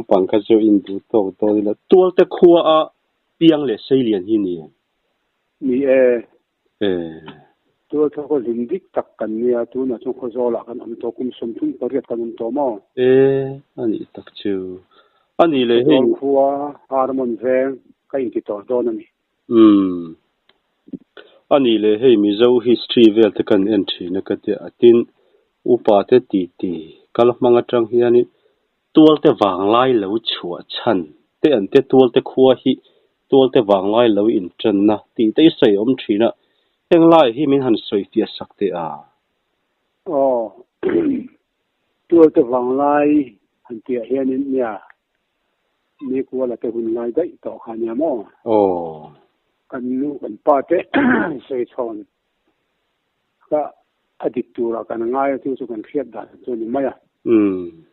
lampang kha chu in duh tawk dawn ila. Tualte khua a piang leh seilian hi ni em? Ni e. E. Tualte khaw hlim dik tak kan nia, tunah chuan Khawzawlah kan awm tawh, kum 38 kan awm tawh maw? E, a nih tak chu. A nih leh hei. Khawzawl khua Harmon veng ka inti tawh dawn a ni. Umm. A nih leh hei Mizo history vel te kan en thin a ka tia a tin upa te titi kal hmang atang hianin tualte vanglai lo chhuah chhan te an te tualte khua hi tualte vanglai lo intanna tih te i sawi awm thin a, heng lai hi min han sawi fiah sak teh a. Aw. Tualte vanglai han tih ah hianin nia Ni kuala te hun lai daih tawh kha nia maw? Aw. Kan nu kan pa te sawi chhawn kha a dik turah kan ngai a, chu chu kan hriat dan chu a ni mai a. Umm.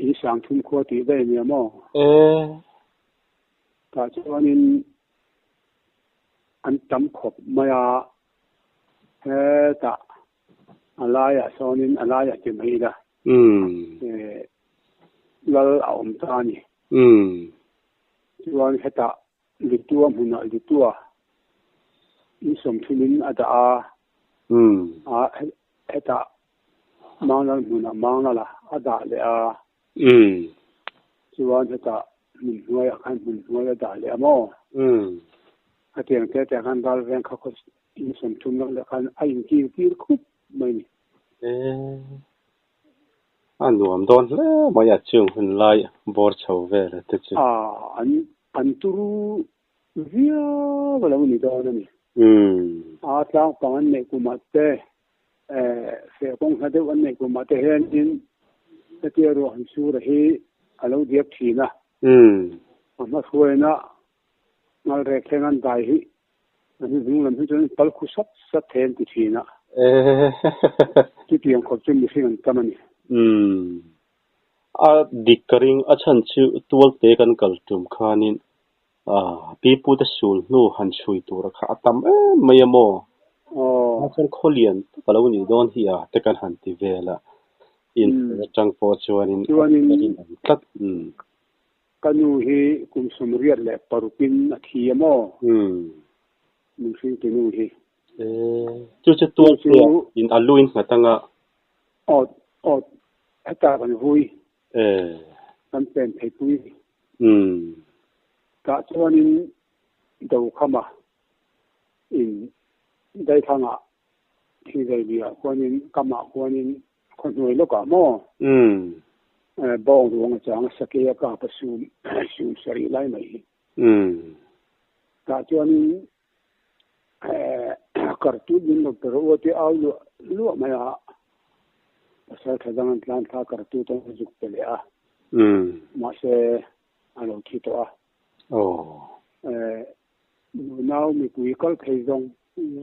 In sang thum khua tih daih a nia maw? Aw. Tah chuanin an tam khawp mai a, hetah a laiah sawnin a laiah ti mai ila. Umm. Lal a awm ta a ni. Umm. Chuan hetah Litua hmunah Litua in sawmthumin a dah a. Umm. A hetah Manglal hmunah Manglala a dah leh a. Umm. Chuan hetah hmun hnuaiah khan hmun hnuai a dah leh a maw? Umm. Hetiang te te khan ralveng kha khaw in sawmthum lak leh khan a inkir tir khup mai a ni. Eee. A nuam dawn hle mai a chung hun lai bawr chho vel te chu. A an an turu viau a lo ni dawn a ni. Umm. A tlang pang an neih kumah te eh feh kawng hla deuh an neih kumah te hianin hetia ruah han sur a hi a lo diak thin a. Umm. A hmahruaina ngal rek thleng an dai hi A hnuhnung lam hi chuan pal khu sat sat thei an ti thin a. Chutiang khawp chu mihring an tam a ni. Umm. A dik ka ring, a chhan chu tualte kan kal tum khanin pipute sul hnu han chhui tura kha a tam em mai a maw? Aw. A chuan khawlian tak a lo nih dawn hi a te kan han ti vel a. In atang pawh chuanin a rinawm tlat. Umm. Ka nu hi kum 86in a thi a maw? Umm. Min hringtu nu hi. Ee, chu chu tual Chu te in a lu in nghat anga. Aw, aw, heta kan vui. Ee. Kan pen thei pui. Umm. Tah chuanin Dokhama in Daithangah Thingzailia khuanin kamah khuanin Khaw hnuai lawkah maw? Umm. Bawng ruang a chang a sakei a kap a sum sum sarih lai mai hi. Umm. Tah chuanin kartut min lo pe rawh u a ti au luah luah mai a, pasal tha dang an tlan thla kartut an zuk pe leh a. Umm. Mahse a lo thi tawh a. Aw. Nunau mipui kal thei zawng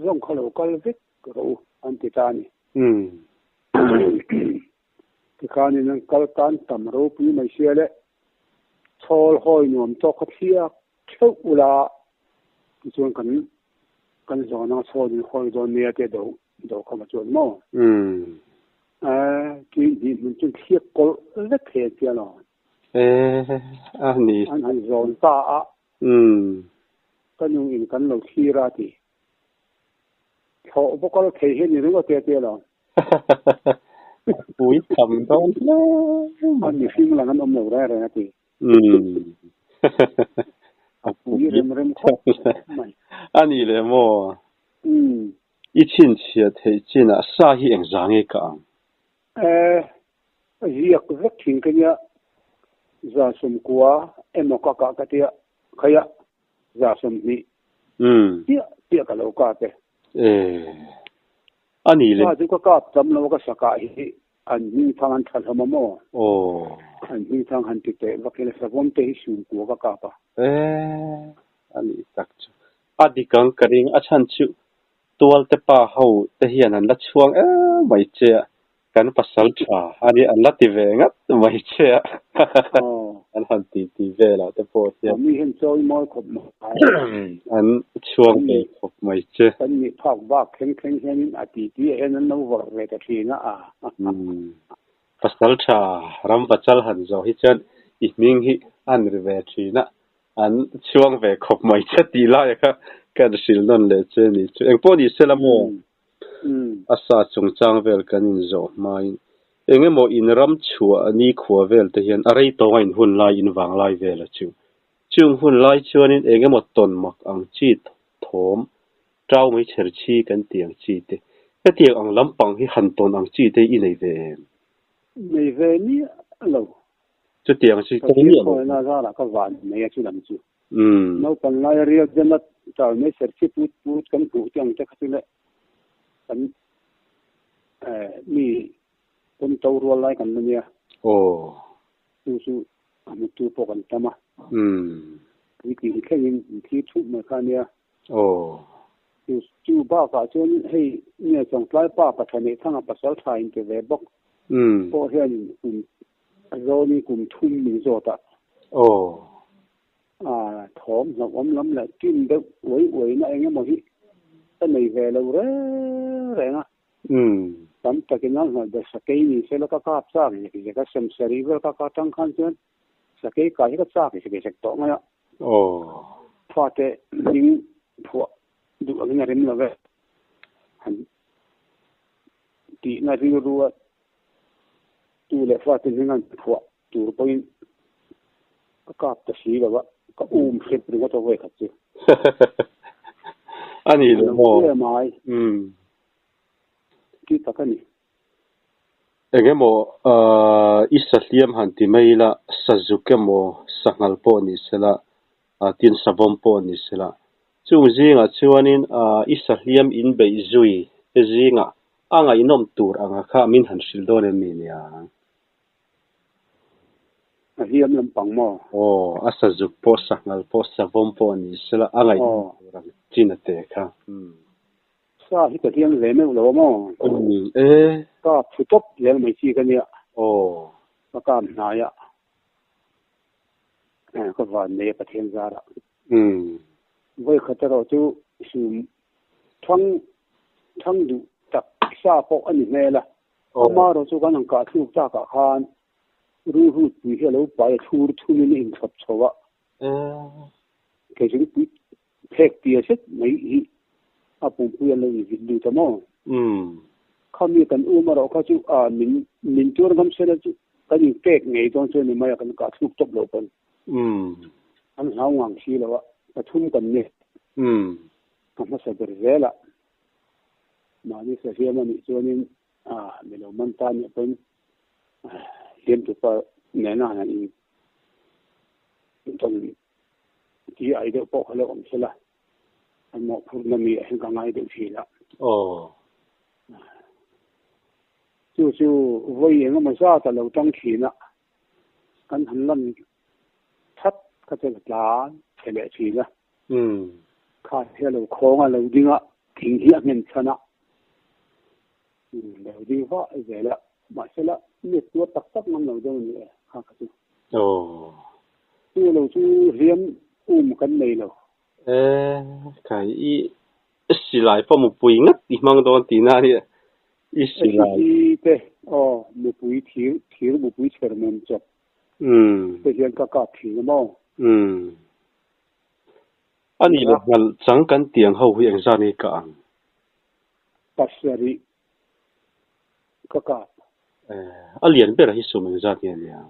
zawng kha lo kal vek rawh u an ti ta a ni. Tikhanin an kal tan tam ropui mai sia le, chhawl hawi nuam tawk kha thliak theuh ula tichuan kan kan zawn anga chhawl in hawi dawn nia tia do do kha ma chuan maw? Tui hnih hmun chuan thliak kawlh vek thei an tia lo. A ni. An han zawn ta a. Ka nu in kan lo thlir a ti. Thlawh va kal thei hi ni ringawt e tia lo. Pui tham dawn hle mai. A mihring lang an awm lo reng reng a ti. Umm. A pui rem rem khawp mai. A nih leh maw? Umm. I chhinchhiah theih chinah sa hi engzah nge ka ang? Eh, a ziak vek thin ka nia. 190 emaw ka kah ka tia. Khaia 120 chiah chiah ka lo kap e. Eh, a ni le. Sa chu ka kap tam lo ka sakah hi an hming thang an tha hlawm a maw? Aw. An hming thang han ti teh vak ila savawm te hi 90 ka kap a. Eh, a nih tak chu. A dik ang ka ring a chhan chu tualte pa ho te hian an la chhuang em mai che a. Kan pasal tha a nia an la ti ve ngat mai che a. An han ti ti velah te pawh hian. Mi hian chawi mawi khawp mai. An chhuang ve khawp mai che. Kan nih phak bak thleng thleng hianin a ti ti ah hian an lo vawrh ve ta thin a. Pasaltha Ramvachal han zawh hi chuan i hming hi an ri ve thin a, an chhuang ve khawp mai che tih laia kha kan hrilh nawn leh che ni chu. Engpawh ni sela maw? A sa chungchang vel kan inzawh hmain eng emaw in ram chhuah nikhua vel te hian a rei tawnga in hun lai in vang lai vel a chu. Chung hun lai chuanin eng emaw tawn mak ang chi thawm Ṭau mai chher chi kan tih ang chi te. Hetiang ang lampang hi han tawn ang chi te i nei ve em? Nei ve miah lo. Chutiang chi ka miah lo. Pathian zarah ka van nei a chu lam chu. Naupang laia rial dema ṭau mai chher chi put put kan hmuh te ang te kha chu le kan mi pawn to rual lai kan la nia. Aw. Chu chu a hmutu pawh kan tam a. Puitling thlengin in thlir thup mai kha a nia. Aw. Chu chu bakah chuan hei nge Chawngtlai pa Pathaneih Thanga pasal tha in ti ve bawk pawh hianin kum a zawnin kum thum min zawt a. Aw. A thawm hlauhawm lam leh ṭin deuh uai uaina eng emaw hi ka nei ve lo reng reng a. Tam takin a nghal ber sakei ni sela ka kap chak zek zek a, sawmsarih vel ka kap tang khan chuan sakei kai hi ka chak zek zek tawh mai a. Aw. Fate hming phuah duh angin a rem lo ve. Han tihna rilru a tu leh fate hming an phuah tur pawhin ka kap ta si lo a, ka um hrep ringawt a vawikhat chu. A ni lo maw? Hle mai. Ti tak a ni. Eng emaw i sahliam han ti mai ila, sazuk emaw sanghal pawh ni sela, tin savawm pawh ni sela. Chung zingah chuanin i sahliam inbeih zui te zingah a ngaihnawm tur anga kha min han hrilh dawn em mi nia? A hliam lampang maw? Aw, a sazuk pawh, sanghal pawh, savawm pawh ni sela a ngaihnawm tur ang chin a te kha. Sa hi ka hliam ve meuh lo a maw? Umm e. Ka phu tawp zel mai chi ka nia. Aw. Ka kap hnai a. Ka van nei a Pathian zarah. Umm. Vawi khat erawh chu sum thang thang duh tak sa pawh a ni hmel a. Amaherawh chu kan han kah thluk takah khan ruhrut pui hi a lo pai a thlur thumin a inchhawp chho a. Kei chu pui Phek tia zet mai hi a pumpui an lo invit lut a maw? Khami kan um erawh kha chu a min min tuar ngam sela chu kan inpek ngei dawn chu a ni mai a, kan kah thluk tawp loh pawn. An hlau ngang si lo a, pathum kan ni. Ka hmasa ber zel a, mahni sahliam a nih chuanin a mi lo man ta nih pawhin hliamtupa nena han in tawn Ti ai deuh pawh kha lo awm sela, an mawhphurhna mi ah hian ka ngai deuh thin a. Aw. Chu chu vawi eng emaw zat a lo tang thin a, kan han lan that kha chuan a tlan chhe leh thin a. Kha hi a lo khawng a, lo ding a, thing hi a nghen chhan a, lo ding vah zel a, mahsela mi tuar tak tak ngam lo deuh a ni e kha kha chu. Aw. Chu lo chu hliam um kan nei lo. E, kai i silai pawh mupui ngat i hmang dawn tihna a nia. I silai. SEC te aw mupui thir thir mupui chher mawm chawp. Te hian ka kap thin a maw? Umm. A nih leh nghal chang kan tiang ho hi engzat nge ka ang? Pasarih ka kap. A lian ber hi sum engzat nge nia?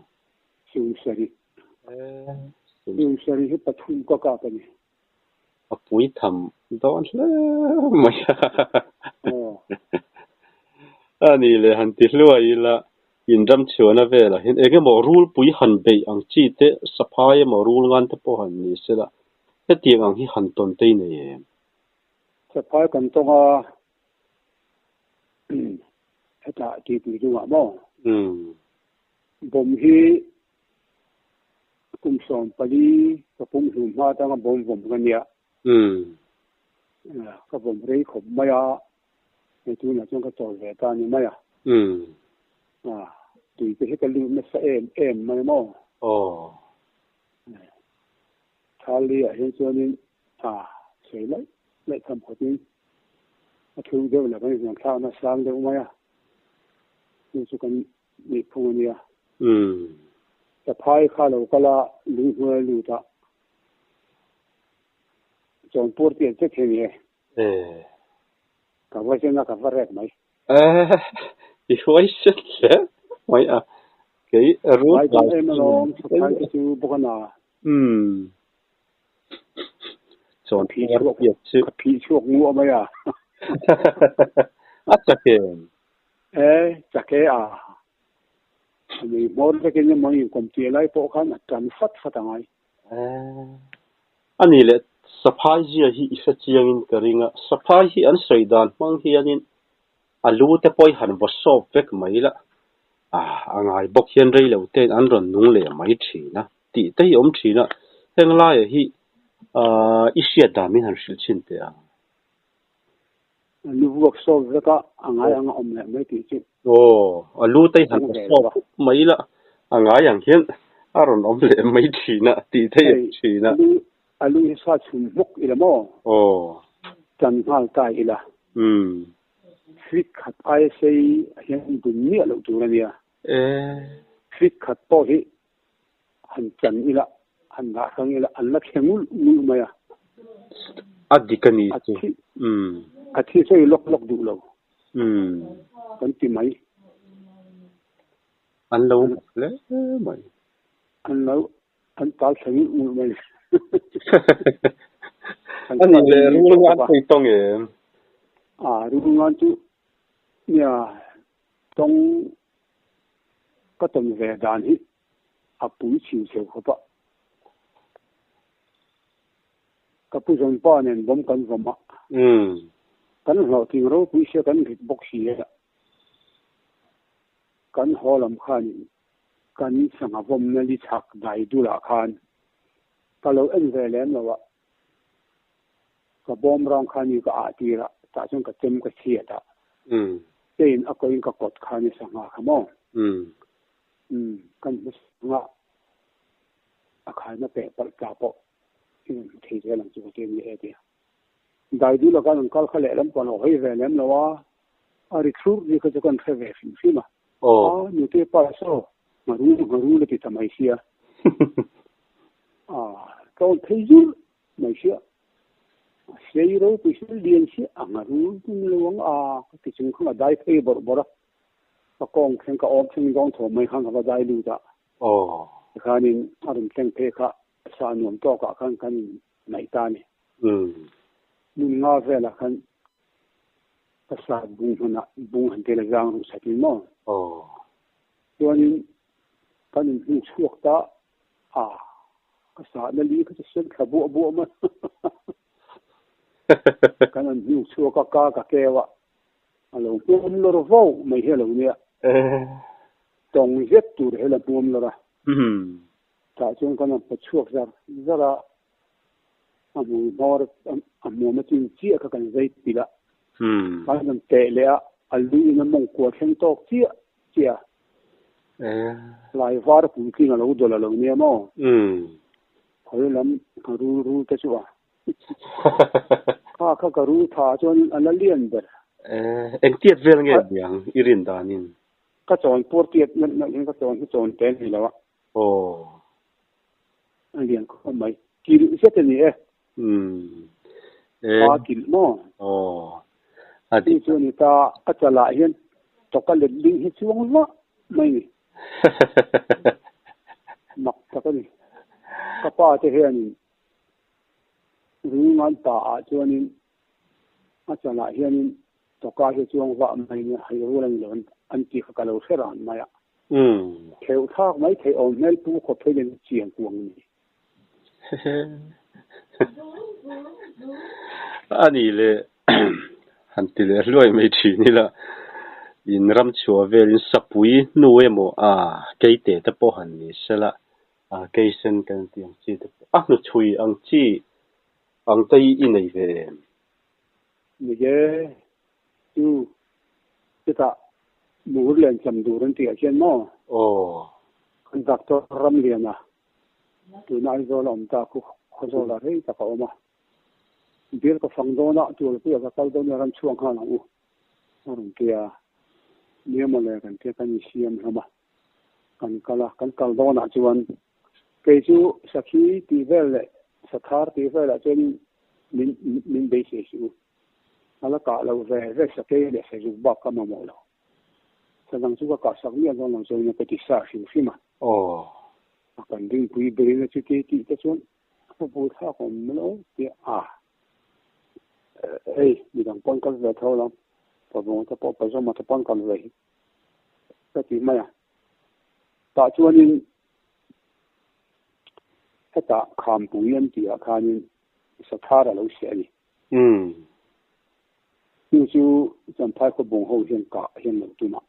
Sum sarih. Sum sarih hi pathum ka kap a ni. A pui tham dawn hle mai a. A nih leh han ti hluai ila inram chhuahna velah hian eng emaw rulpui han beih ang chi te, saphai emaw rul ngan te pawh han ni sela, hetiang ang hi han tawn tei nei em? Saphai kan tawng a, hetah tih dungah maw? Bawm hi kum 14 ka pum hlum hma atanga bawm vawm ka nia. Ka vawm rei khawp mai a, hei tunah chuan ka chawl ve ta a ni mai a. Tui te hi ka lut nasa em em mai maw? Thali ah hian chuanin a sawi laih laih tham khawpin a thu deuh lah kan inhnuan thlakna sang deuh mai a, chu chu kan. Nih phung a nia. Saphai kha lo kal a, lunghnuai a lut a. Chawnpur tih an che thei ni e. Ka va zen a, ka va rek mai. I hruai set hle mai a. Kei rul Vai dang em alawm, saphai te chu bawk a na. Chawnpur tih chu. Ka phih chhuak nguah mai a. A chak em? E, chak e a. A nui hmawr vekin emaw inkawm tir lai pawh khan a tan fat fat a ngai. E, a nih leh saphai zia hi i hre chiangin ka ring a, saphai hi an sawi dan hmang hianin a lu te pawh i han vaw sawp vek mai la, a, a ngai bawk hian rei lo tein an rawn nung leh mai thin a tih te hi a awm thin a, heng laia hi i hriat dan min han hrilh chhin teh ang. A lu vuak sawp vek a, a ngai ang a awm leh mai tih chu. Aw, a lu te hi han ta sawp khawp mai la, a ngai ang hian a rawn awm leh mai thin a, tih theih ang thin a. A lu hi sa chhum hmawk ila maw? Aw. Tan nghal ta ila. Feet khat aia sei hian bun miah loh tur a nia. Feet khat pawh hi Han chan ila, han dah hrang ila, an la thleng ulh ulh mai a. A dik a ni chu. A thi sawi lawk lawk duh lo. Kan ti mai. An lo mak hle mai. An lo, an tal thleng ulh ulh mai. A nih leh rul ngan pawh i tawng em? A, rul ngan chu nia tawng Ka tawn ve dan hi a pui chhin cheu khawp a. Ka pu zawnpa nen bawm kan vawm a. Kan hlawhtling ropui sia kan rit bawk si a. Kan haw lam khanin kan sangha vawmna li chhak dai dulah khan ka lo en ve lem lo a. Ka bawm rang kha ni ka ah tir a, tah chuan ka chem ka chhiat a. Chain a koin ka kawt kha ni sangha kha maw? Umm, kan hmu sangha a khaina peh palh tla pawh i rawn hmu thei zel ang chu ka ti a ni e tia. Dai duh laka an kal kha lehlam pawh an lo hawi ve lem lo a, a ri thlurh ri kha chu kan hre ve hrim hrim a. A, nute pa saw, ngharu ngharu la ti ta mai sia. A, tlawn phei zurh mai sia. A sei ropui sia, lian sia, a ngharu tum lo ang a, ka ti chung khan a dai phei bawrh bawrh a. Ka kawng thleng ka awm thleng dawn tho mai khan ka va dai lut a. Tikhanin a rawn thleng phei kha sa nuam tawkah khan kan in naih ta a ni. Hmun nga velah khan ka sa bung hmanah bung han tel a zang ruh sat in maw? Chuanin kan inhnu chhuak ta a, ka sahna li kha chu sen thla buah buah mai. Kan an hnu chhuak a, ka ka keu a, a lo hmuam lawr vo mai hi a lo nia. Tawng zet tur hi a la hmuam lawr a. Tah chuan kan han pa chhuak zar zar a, a hmui hmawr a hmuam a chin chiah kha kan zai pilh a, kan han teh leh a, a lu in a mawng kua thleng tawk chiah chiah a, lai var puitling a lo dawlh a lo nia maw? Khawi lam ka rul rul te chu a, kha kha ka rul tha chuan a la lian ber. Engtiat vel nge niang i rin danin? Ka chawn pur tiat nalh nalh hian ka chawn hi chawn te ni lo a. Aw. A lian khawp mai. Kilh zet a ni e. Umm. E. Pa kilh maw? Aw. A dik. Chu chu a ni ta, a chalah hian tawka let ling hi chuang vah mai ni. Mak tak a ni. Ka pa te hianin Rungan pa ah chuanin a chalah hianin tawka hi chuang vah mai nia hei rul a ni lo an tih kha ka lo hre ran mai a. Theuh thlak mai theih awm hmel pu khawp phei nen chiang kuang a ni. A nih leh han ti leh hluai mai thin ila in ram chhuah velin sapui hnu emaw a keite te pawh han ni sela a keisen kan tih ang chi te pawh a hnuchhui ang chi ang te hi i nei ve em? Ni e, chu chutah mur len cham dur an tih ah khian maw? Aw. Kan doctor Ramliana tuna Aizawl a awm ta khu Khawzawl ah rei tak a awm a. Bial ka fang dawn a, Tualpuia ka kal dawn a ram chhuak nghal ang u a rawn ti a. Nia mawle kan tia kan insiam hlawm a, kan kal a, kan kal dawnah chuan kei chu sakhi tih vel leh sathar tih velah chuan min min beisei suh u. A la kah loh ve ve sakei leh sazuk bak ka mamawh lo. Sadang chu ka kah sak miah dawn lo chuan ka ti sa hrim hrim a. Aw. A kan ringpui berin a chuti tih te chuan a bu thlak awm lo tia a. Hei midang pawn kal ve tho lo pavawng te pawh pazawma te pawn kal ve hi ka ti mai a. Tah chuanin hetah khampui an tih ah khanin sathar a lo seh a ni. Umm. Chu chu Champhai khawbung ho hian kah hian lo tum a.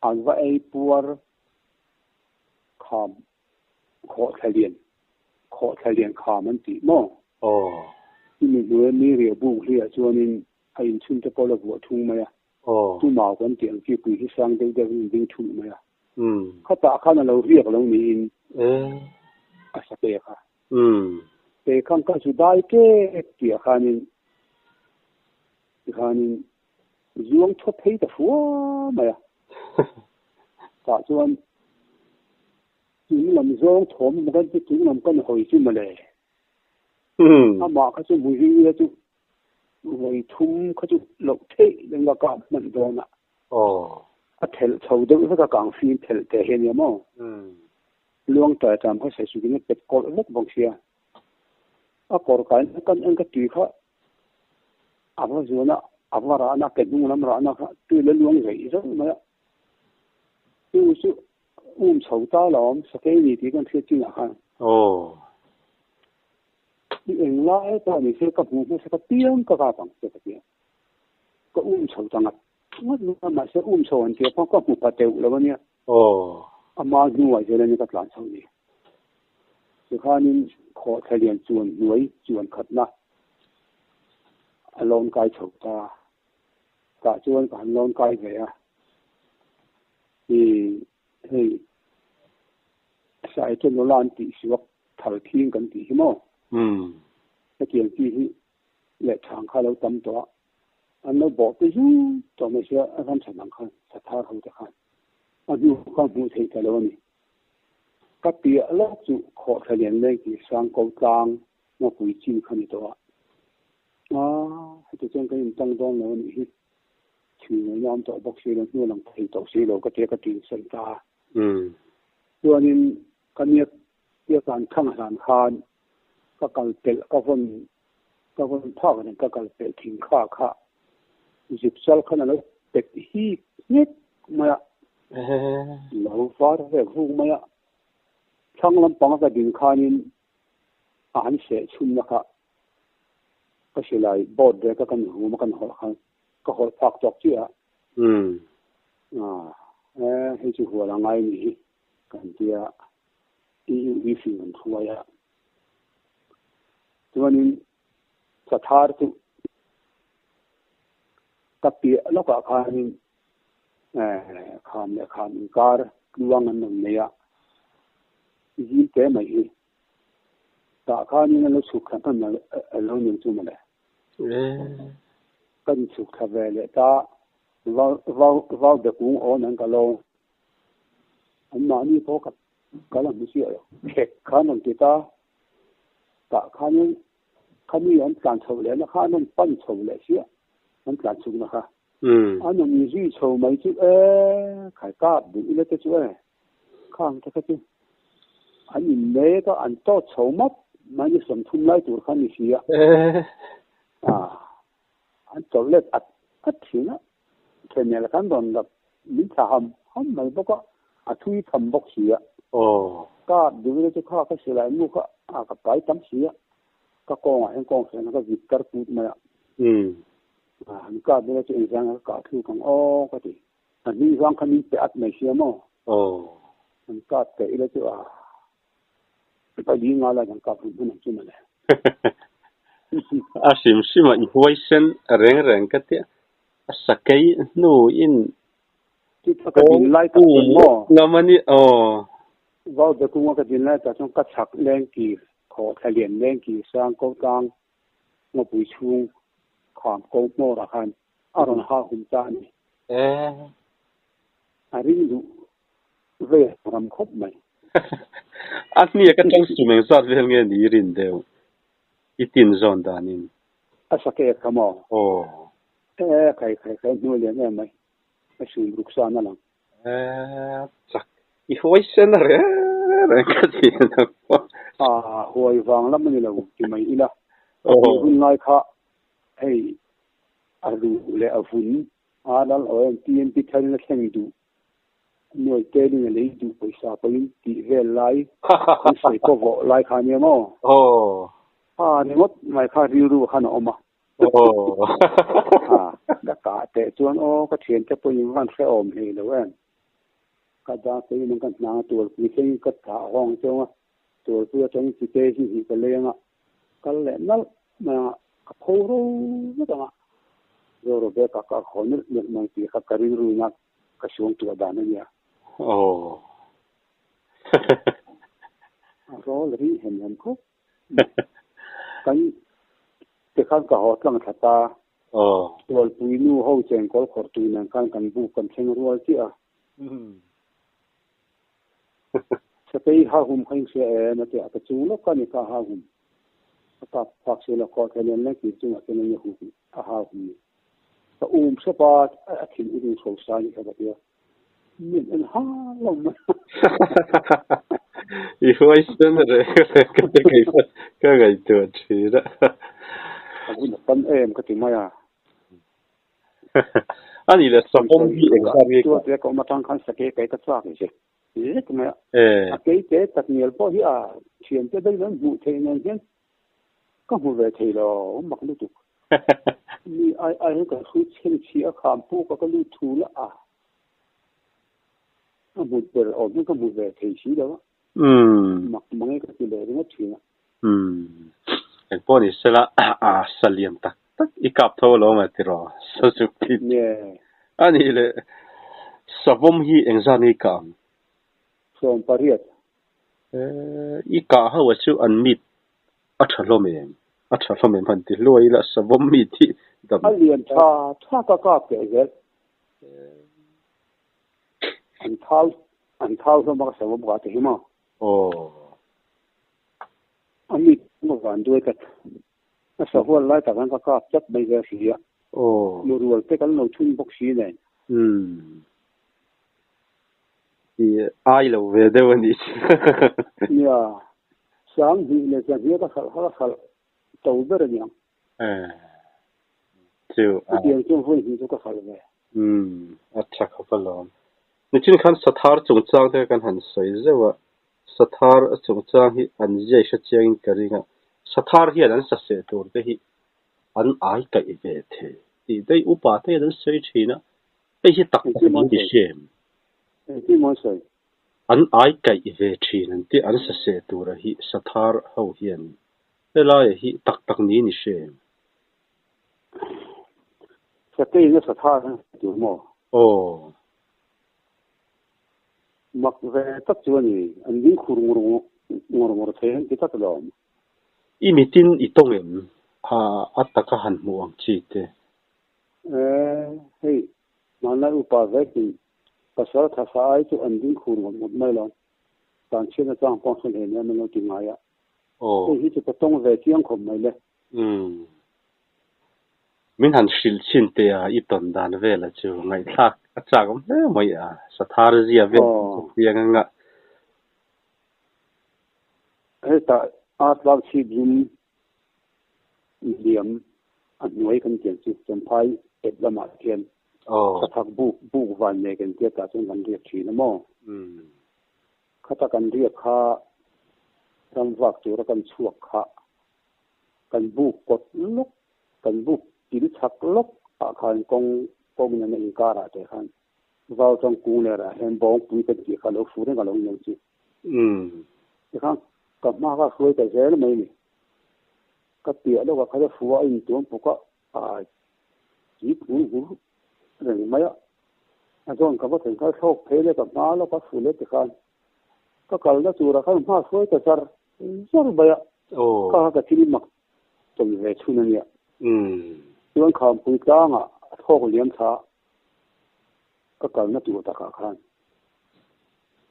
An va ei puar kham khawhthla lian, khawhthla lian kham an tih maw? Aw. Chumi hnuaia mi riah buk hliah chuanin a inchhun te pawh la vuah thung mai a. Aw. Chu mau kan tih ang chi pui hi sang deuh deuh in ding thulh mai a. Umm. Khatah khan a lo riak lo niin Eh. a sa pek a. Umm. Kei khan ka zu dai tep tih khanin tikhanin zuang thaw phei ta fua mai a. Tah chuan chung lam zawng thawm emaw kan ti chung lam kan hawi chu mawle. Umm. Amah kha chu mihring ila chu vawi thum kha chu loh theih deuh a kap hman dawn a. Aw. A thelh chho deuh vek a kang fim thelh teh hi a nia maw? Umm. Luang tai tam kha saisukin a pet kawlh vek bawk sia. A kawr kaina kan en ka tui kha a va zuan a, a va rahna ke hnung lam rahna kha tui la luang zeih zauh mai a. Chu chu um chho ta la awm sakei ni tih kan hriat chinah khan. Aw. I eng lai pawh ni se ka hmuh hmasa ka piang ka kap ang che ka ti a. Ka um chho ta ngat ngat mai a, mahse um chho an tia pawh ka hmu pha teuh lo a nia. Aw. Ama hnuah zel a nia ka tlan chho ni. Tikhanin khawhthla lian chuan hnuai chuan khatna a lawn kai chho ta. Tah chuan ka han lawn kai ve a. I hei Saite nula an tih suak thal thing kan tih hi maw? Umm. Hetiang chi hi leh chhang kha lo tam tawh a, an lo bawh te zung tawh mai sia a ram chhan ang khan sathar ho te khan a hnu kha hmuh theih ta lo a ni. Ka piah lawk chu khawhthla lian leng tih sang ko tlang ngawpui chin kha ni tawh a, aaa heti chuan kan intang dawn lo a nih hi, thil ngaihna awm tawh bawk si lo, hnu lang thei tawh si lo ka tia ka tinsan ta a. Chuanin ka niak Biakan thang hlan khan ka kal pelh ka vawn ka vawn phak reng ka kal pelh thing kha kha zip chal khan a lo pet hik hnik mai a, lo var vek vuk mai a, thlang lampang a ka din khanin a han seh chhunna kha ka silai board ve ka kan hum a kan hawlh khan ka hawlh phak tawk chiah a. A hei chu hual a ngai ni hi kan tia. EU fing an hruai a. Chuanin Sathar chu ka piah lawkah khanin kham leh kham inkar tluang an rawn nei a, zim te mai hi. Tah khanin an lo chhuk thla hman a lo ning chu mawle. Kan chhuk thla ve leh ta, vau bekung awn an ka lo. Anmahni pawh ka ka la hmu chiah lo. Khek khan rawn ti ta, tah khanin khami an tlan chho leh na kha an rawn pan chho leh chiah, an tlan chhuk na kha. An rawn inzui chho mai chu e, khai kap duh ila te chu e, khang te kha chu an innek a, an tawt chho map mai ni 30 lai tur kha a ni si a. An chawlh let at at thin a, Thlenel khan rawn lak min thla ham ham mai bawk a, a thui tham bawk si a. Aw. Ka duh ila chu kha ka silai mu kha a ka pai tam si a, ka kawngah hian kawng hriatna ka zip tar put mai a. Umm. A han kap ila chu engzang ka kah thluk ang aw ka ti. A hning vang kha min pe at mai sia maw? Aw. Han kap teh ila chu a pali nga lai kan kap run hman ang chu mawle. A hrim hrim a i huaisen reng reng ka tia. A sakei hnu in Chutah ka din lai tak chuan maw? Ngam a ni aw. Vau Bekunga ka din lai tak chuan ka chhak leng kir, khaw thla lian leng kir sang ko tlang ngawpui chhung kham ko hmawrah khan. A rawn ha hum ta a ni. Eh. A ring duh ve ram khawp mai. A hnia ka tang sum eng zat vel nge ni rin deuh i tin zawn danin. A sake kha maw? Aw. Eh khai khai khai hnu lian em mai. Ka sum ruk san a lang. Eh chak i huai sen a reng reng ka ti ang pawh. A huai vang lam a ni lo ti mai ila. A tih hun lai kha hei a ruh leh a vun a lal aw em TMP tharin a thleng duh nuai telin a lei duh pawisa pawhin tih vel lai kan sawi pawh vawh lai kha ania maw? Aw. A ringawt mai kha rilru khan a awm a. Aw. A ka kah teh chuan aw ka thiante pawhin van hrehawm hlei lo em. Ka da keiin an ka hnang a tualpui thlengin ka thah hawng chauh a, tualpui atangin chite hi hnih ka lei anga kal leh nalh mai anga ka pho ro vek anga Zoro bag ah ka haw nilh nilh mai tih kha ka rilruin a ka suang tuah dan a nia. Aw. A rawl ri hem hem khawp mai. Kan tikhan ka haw tlang thla ta. Aw. Tualpui nu ho chengkawl khawrh tui nen khan kan buk kan thleng rual chiah a. Sakei ha hum kha inhria em a ti a, ka chung lawk a ni kha ha hum. Ka kap phak si lo, kawh thei nen leng tih chungah chuan enge huk a ha hum ni. Ka um hrep a, a thin u ring hro sa ni kha ka ti a, min en ha lo mai. I huaisen reng reng ka ti kei pawh ka ngaihtuah thin a. Ka hun a pan em ka ti mai a. A nih leh savawm hi engzat nge ka. Tuate ka awm atang khan sake kai ka chak che zet mai a. A kei te tak ngial pawh hi a thiante daih an hmuh theih nen hian ka hmu ve thei lo mak lutuk. Mi ai ai hian ka hrut chhen chhi a kham puk a ka lut thu la a. A hmut ber awm hian ka hmu ve thei si lo a. Mak mange ka ti leh ringawt thin a. Umm. Engpawh ni sela a sa lian tak tak i kap tho alawm a tiraw Suzuki. Nge. A nih leh savawm hi engzat nge i kah ang? 18. Eh, i kah ho a chu an mit a tha hlawm em? A tha hlawm em han ti hluai ila savawm mit hi dam. A lian tha tha ka kap teh zel. An thau an thau hlawm a ka savawm kah te hi maw? Aw. A mit a van duai tlat. A sahual lai tak hian ka kap tlat mai zel si a. Aw. Murual te kan lo thun bawk si nen. Umm. I ai lo ve deuh a nih chu. Nia. 2000 leh 100 ka hralh kha ka hralh to ber a niang. Eh. Chu a. Chutiang chuan vawi hnih chu ka hralh ve. Umm. A tha khawp alawm. Nichin khan Sathar chungchang te kan han sawi zeuh a. Sathar chungchang hi an ziai hre chiangin ka ring a, Sathar hian an saseh tur te hi an ai kaih ve thei tih daih upa te hian an sawi thin a, hei hi tak tak in ti hre em? Engtin maw an sawi? An ai kaih ve thin an ti, an saseh tura hi Sathar ho hian helaia hi tak tak niin i hre em? Sakeiin a Sathar an sawi tur maw? Aw. Mak ve tak chu a ni. An ding khur ngur ngawr ngawr thei an ti tlat alawm. I mitin i tawng em? A a taka han hmuh ang chi te. E, hei, hmanlai upa vekin pasal tha sa ai chu an ding khur ngawt ngawt mai lo. Tan chhiatna chang pawh hre hlei nen an lo ti ngai a. Aw. Hei hi chu ka tawng ve chiang khawp mai le. Umm. Min han hrilh chhin teh a, i tawn dan vela chu ngaihthlak a chak awm hle mai a, Sathar zia vel chu chiang anga. Hetah a tlang chhip zum liam a hnuai kan tiang chu Champhai ep lamah khian Sathak buk buk van nei kan tia tah chuan kan riak thin a maw? Khata kan riak kha ram vak tura kan chhuak kha Kan buk kawt lawk, kan buk kil chhak lawk ah khan kawng kawng nena inkar ah te khan vau tang kung ler ah hian bawngpui kan tih kha lo fu reng a lo ni ang chu. Tikhan ka hma kha hruai ta zel mai ni. Ka piah lawk ah khan a fu a intuam puk a, a chip hmur hmur reng mai a. A zawn ka va thlen kha thlawk phei leh ka hma lawk a fu leh tikhan Ka kalna turah khan hma hruai ta zar zar mai a, ka ka thil mak tawn ve chhun a nia. Chuan Khampui tlangah a Thawk liam thla ka kalna tur takah khan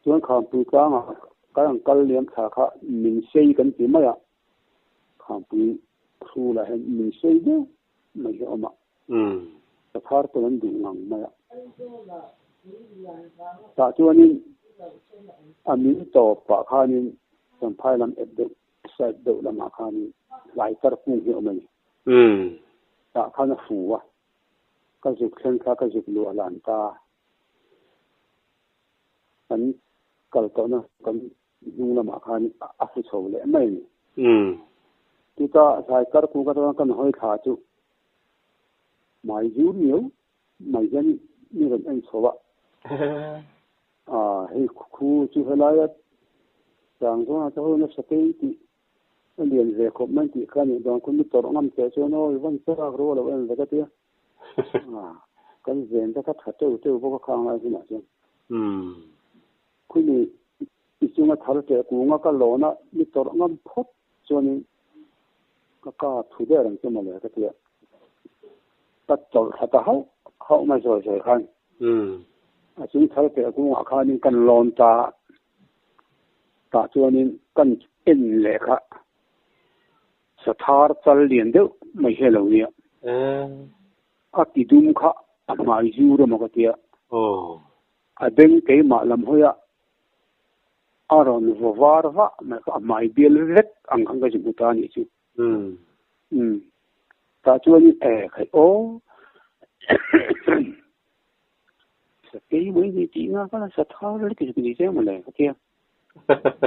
chuan Khampui tlangah kan ang kal liam thla kha min sei kan ti mai a, Khampui hrulah hian min sei deuh mai hi a awm a, sathar pawn an duh ngang mai a. Tah chuanin a min tawpah khanin Champhai lam ep deuh side deuh lamah khanin hlai tar kung hi a awm a ni. Tah khan a fu a, ka zuk thleng kha ka zuk luah lan ta. Kan kal tawhna kan hnung lamah khan a fu chho leh mai a ni. Chutah hlai tar kung atanga kan hawi thla chu mai zur miau mai hian mi rawn en chho a. Hei khu chu helaia chang zawnah te ho nasa tei tih A lian ve khawp mai tih kha nih dawn khaw mi tawrh ngam teh chuan aw i van chak ru a lo en ve ka tia. Kan ven te kha tha teuh teuh bawk a khang lai hunah chuan. Khumi i chunga thar teh kunga ka lawn a mi tawrh ngam phawt chuanin ka ka thu der ang che mawle ka tia. Ka tawrh thla ta hauh hauh mai zawi zawi khan. A chung thar teh kungah khanin kan lawn ta a. Tah chuanin kan en leh kha sathar chal lian deuh mai hi a lo nia. A ti dum kha a hmai zur emaw ka tia. A beng keimah lam hawi a a rawn vaw var vah mai kha a hmai bial vek ang khan ka zu hmu ta a nih chu. Tah chuanin e khaih aw. Sakei mai ni tih nga kha sa thar lek zuk ni che mawle ka tia.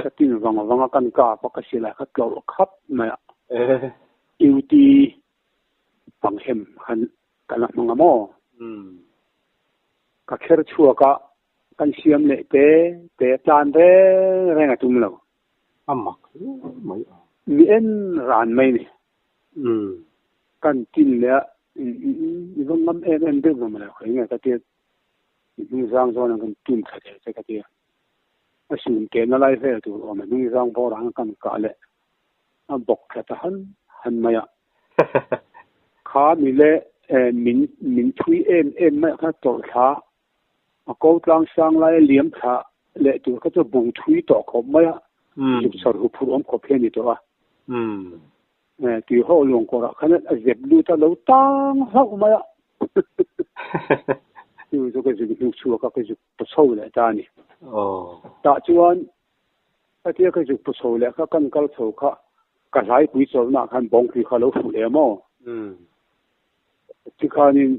Ka tin vang vang a kan kap a ka silai kha tlawrh khap mai a. Duty pang hem khan ka la hmang a maw. Ka kher chhuak a kan siam leh te te tlan reng reng a tum lo. A mak hle mai a. Mi en ran mai ni. Kan tin leh a, i va ngam em em deuh vang lo kha enge ka tia, i hnungzang zawn ang kan tum thla thei che ka tia. A sum tehna lai vel tur awm a hnungzang bawr ang kan kah leh a bawk thla ta han han mai a. Kha mi le min min thui em em mai kha tawrh thla a ko tlang sang lai a liam thla leh tur kha chu bung thui tawh khawp mai a, zuk chhar huphurh awm khawp hian a ni tawh a. Tui ho luang kawrah khan a zep lut a lo tang hlauh mai a. Chu chu ka zuk hnuk chhuak a, ka zuk paw chho leh ta a ni. Tah chuan khatia ka zuk paw chho leh kha kan kal chho kha ka hlaipui chawlhnaah khan bawngpui kha a lo fuh leh maw? Tikhanin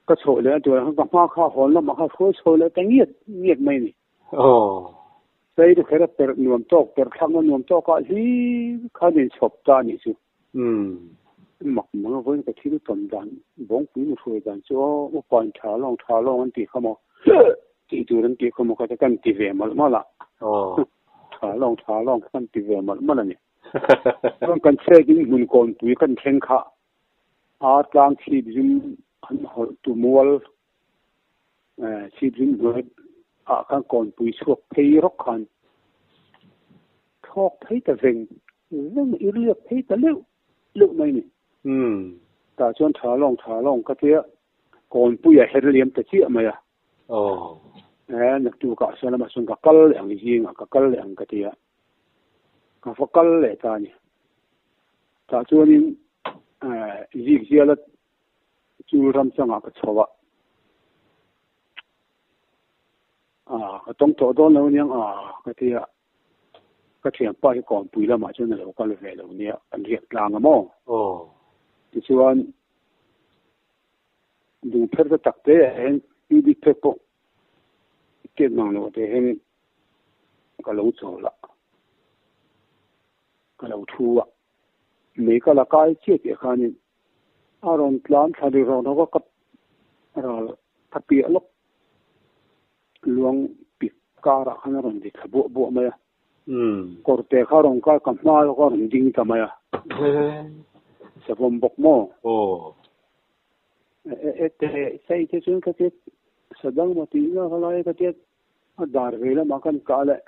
ka chhoh leh a turah khan ka hma kha hawn lamah khan hruai chho leh ta ngiat ngiat mai a ni. Sei te kher a perh nuam tawk, perh thlakna nuam tawkah hlim khan inchhawp ta a nih chu. Mak mang a vawiin ka thil tawn dan, bawngpui nu hruai dan chu aw, upain tha lawng tha lawng an tih kha maw, tih tur an tih kha maw kha te kan ti ve malh malh a. Tha lawng tha lawng kha kan ti ve malh malh a ni. Chuan kan chhek in hmun kawnpui kan thleng kha ar tlang chhip zum an hawlh tu mual Chhip zum hnuai ah khan kawnpui chhuak phei rawk khan thlawk phei ta veng veng i riak phei ta leuh leuh mai ni. Tah chuan tha lawng tha lawng ka tia kawnpui a her liam ta chiah mai a. Naktukah sawn lamah sawn ka kal leh ang zingah ka kal leh ang ka tia ka va kal leh ta a ni. Tah chuanin zik ziala Chu ram changah ka chho a, ah ka tawng tawh dawn lo aniang ah ka ti a, ka thianpa hi kawnpui lamah chuan a lo kal ve lo nia, kan riak tlang a maw? Tichuan lungpher te tak te ah hian cubic phek pawh tiat mang loh te hian ka lo chawl a, ka lo thu a, mei ka la kai chiah tih khanin A rawn tlan thla ri rawk rawk a, ka ral ka piah lawk luang pik karah khan a rawn ri thla buah buah mai a. Kawrte kha a rawn kal ka hma lawk a rawn ding ta mai a. Savawm bawk maw? E te sei te chuan ka tia sadang maw tih na ka lai ka tia a dar ve lamah kan kah leh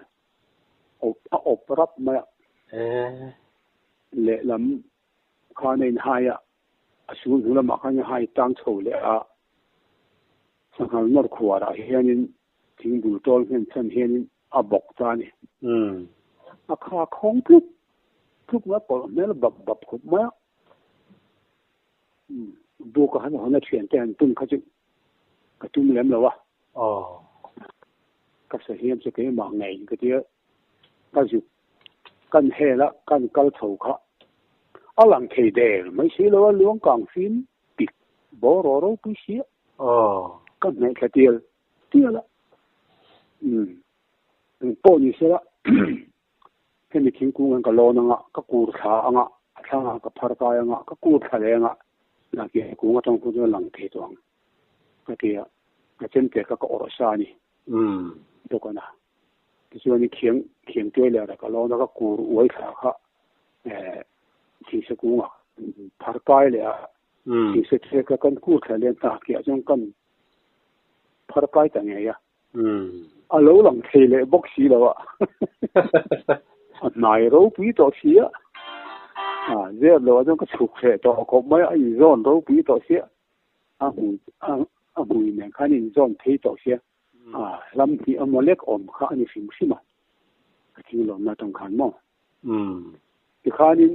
a awp rap mai a. Lehlam Khan a inhai a, a sul hnu lamah khan a hai tang chho leh a. Sanghal nawr khuarah hianin thingbul tawl hnen chhan hianin a bawk ta a ni. A kha khawng tluk tluk mai a pawlh hmel bap bap khawp mai a. Buk a han hawn a thiante han tum kha chu ka tum lem lo a. Ka sahiam chu keimah ngei ka tia ka zuk kan hel a kan kal chho kha a lang thei der mai si lo a luang kang fim pik bawr aw ropui sia ka hnaih thla tial tial a eng pawh ni sela hemi thingkung hian ka lawn anga ka kur thla anga a thlangah ka phar kai anga ka kur thla leh anga laki kung atang pawh chuan a lang thei tawh ang ka ti a ka chemte kha ka awrh sa a ni bawk a na tichuan khiang khiang tuai leh ka lawn a ka kur uai thla kha thingse kungah phar kai leh a thingse thil kha kan kur thla leh hna kiah chuan kan phar kai ta ngei a a lo lang thei leh bawk si lo a a hnai ropui tawh si a a zep lo ah chuan ka chhuk hreh tawh khawp mai a inzawn ropui tawh sia a hmui a hmui nen khan inzawn phei tawh sia a hlam hnih emaw lek awm kha a ni hrim hrim a a thing lawmna atang khan maw tikhanin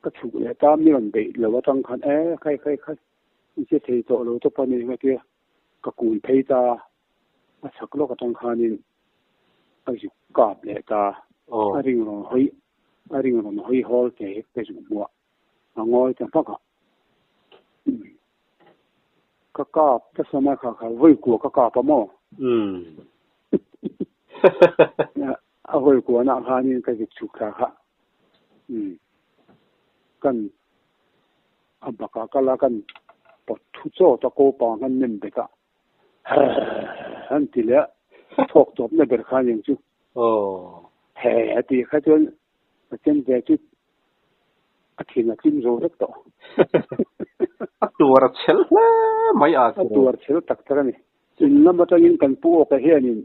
ka chhuk leh ta mi rawn beih lo atang khan e khai khai khai i che thei tawh lo tawp a ni nga tia ka kun phei ta a chhak lawk atang khanin ka zuk kap leh ta a ring rawn hawi a ring rawn hawi hawl te ka zuk hmuah a ngawi ta hmak a ka kap ka sama kha kha vawi kua ka kap a maw a vawi kua nah khanin ka zuk chhuk thla kha kan a bakah kal a kan pawt thu chawt a ko pang han nem bet a han ti leh a thawk tawp na ber kha aniang chu he a tih kha chuan a chem ve chu a thin a tlim zo vek tawh a tuar a chhel hle mai a a tuar chhel tak tak a ni in lam atangin kan pu awka hianin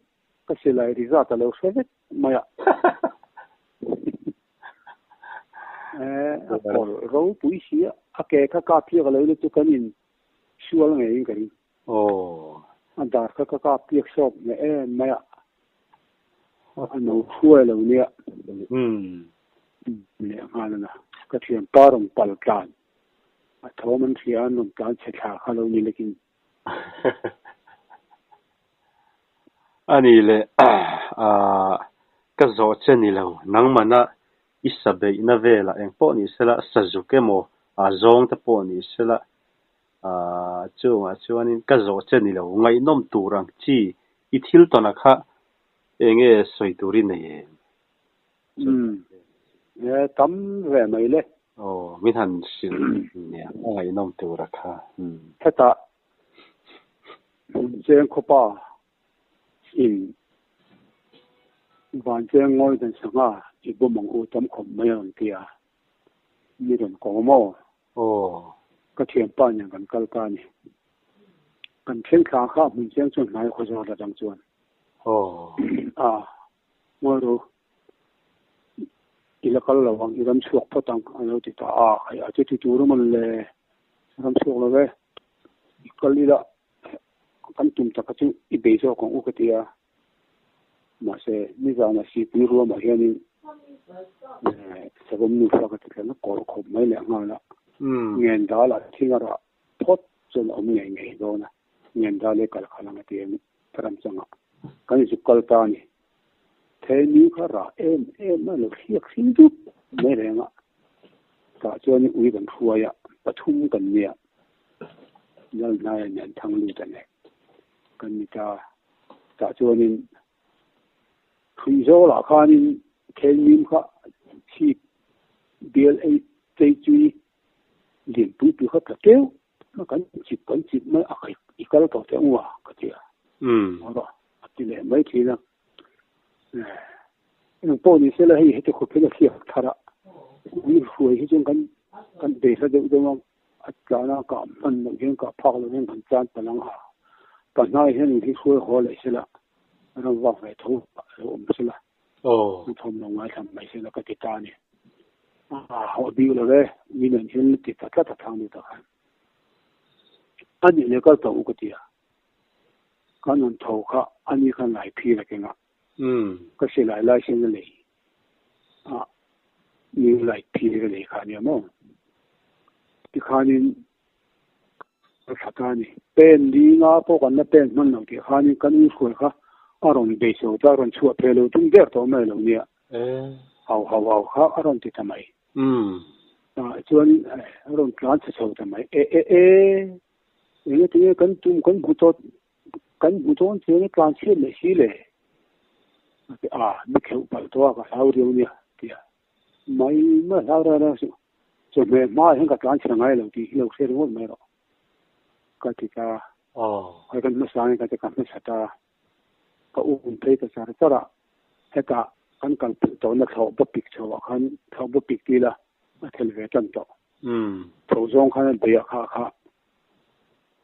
ka silai ri zat a lo hre vek mai a. A pawlh ropui si a, a ke kha kap piak lo ila chu kan in sual ngeiin ka ring. A dar kha ka kap piak sawp hneh em mai a, a no hruai lo nia. Leh nghal a na, ka thianpa rawn pal tlan, a thawm an hria a, an rawn tlan chhe thla kha lo ni lekin. A ni le, ka zawh che ni lo, nangmana i sa beihna velah eng pawh ni sela, sazuk emaw, zawng te pawh ni sela, chungah chuanin ka zawh che ni lo, ngaihnawm tur ang chi i thil tawnah kha eng nge sawi tur i nei em? Umm, tam ve mai le. Aw, min han hrilh nia, a ngaihnawm tur a kha. Hetah Hmuncheng khawpa in Vancheng ngawi dan sangha i bawm ang u tam khawp mai a rawn ti a, mi rawn ko maw? Aw. Ka thianpa nen kan kal ta a ni. Kan thleng thla kha Hmuncheng chuan hnai khaw zawt atang chuan. Aw. A, Ngawi ru, i la kal lo ang, i ram chhuak phawt ang a lo ti ta a, hei a chuti tur a mawn le, ram chhuak lo ve, i kal ila kan tum taka chu i bei zawk ang u ka ti a, mahse nizanah sipui ruamah hianin savawm nufa ka ti tlan a, kawr khawp mai leh nghal a, ngen dalah thing a rah phawt chuan a awm ngei ngei dawn a, ngen dal e kal khalh ang a ti em ram changah kan zuk kal ta a ni. Thei kha rah em em a lo hriak hring dup mai reng a, tah chuan ui kan hruai a, pathum kan nia, Lalhnaia nen Thangluta nen kan ni ta, tah chuanin hrui zawlah khanin Thelmim kha chhip bial ei chei chui lianpui pui kha tla teuh a kan chip kan chip mai a i kal tawh teh ua ka ti a rawh a ti leh mai thin a eng pawh ni sela hei heti khawp hian a hriak thar a ui hruai hi chuan kan kan bei hla deuh deuh a a tlan a kah hman loh hian kah phak loh hian kan tlan palh ang a pahnai hian ui hi hruai haw leh sela ram vak ve tho a lo awm sela a thawm lo ngaithla mai sela ka ti ta a ni. A haw bik lo e, min rawn hil ti ta tlat a thang ni ta khan. A nih leh kal tawh u ka ti a. Kan rawn tho kha ani khan lai phir a keng a, ka silai lai sen a lei a, new light phir a lei kha ania maw? Tikhanin ka thla ta a ni. Pen li nga pawh kan la pen hman lo tih khanin kan inhruai kha a rawn bei chho ta, a rawn chhuah phei lo tum der tawh mai lo nia. Au hau au kha a rawn ti ta mai. Chuan a rawn tlan chhe chho ta mai. E e e! Enge tinge kan tum kan hmu tawh kan hmu dawn chiang e tlan chhiat leh si le a ti a mi kheuh palh tawh a ka hlau riau nia ti a mai mai hlau reng reng suh chawhmeh hmaah hian ka tlan chhe ngai lo tih hi lo hre ringawt mai rawh ka ti ta a kan hmasa nge ka ti ka hmasa ta ka um phei ta char char a hetah kan kal pelh tawhna thlawh ba pik chho ah khan thlawh ba pik ti la a thel ve tan tawh. Tho zawng khan a bei a kha kha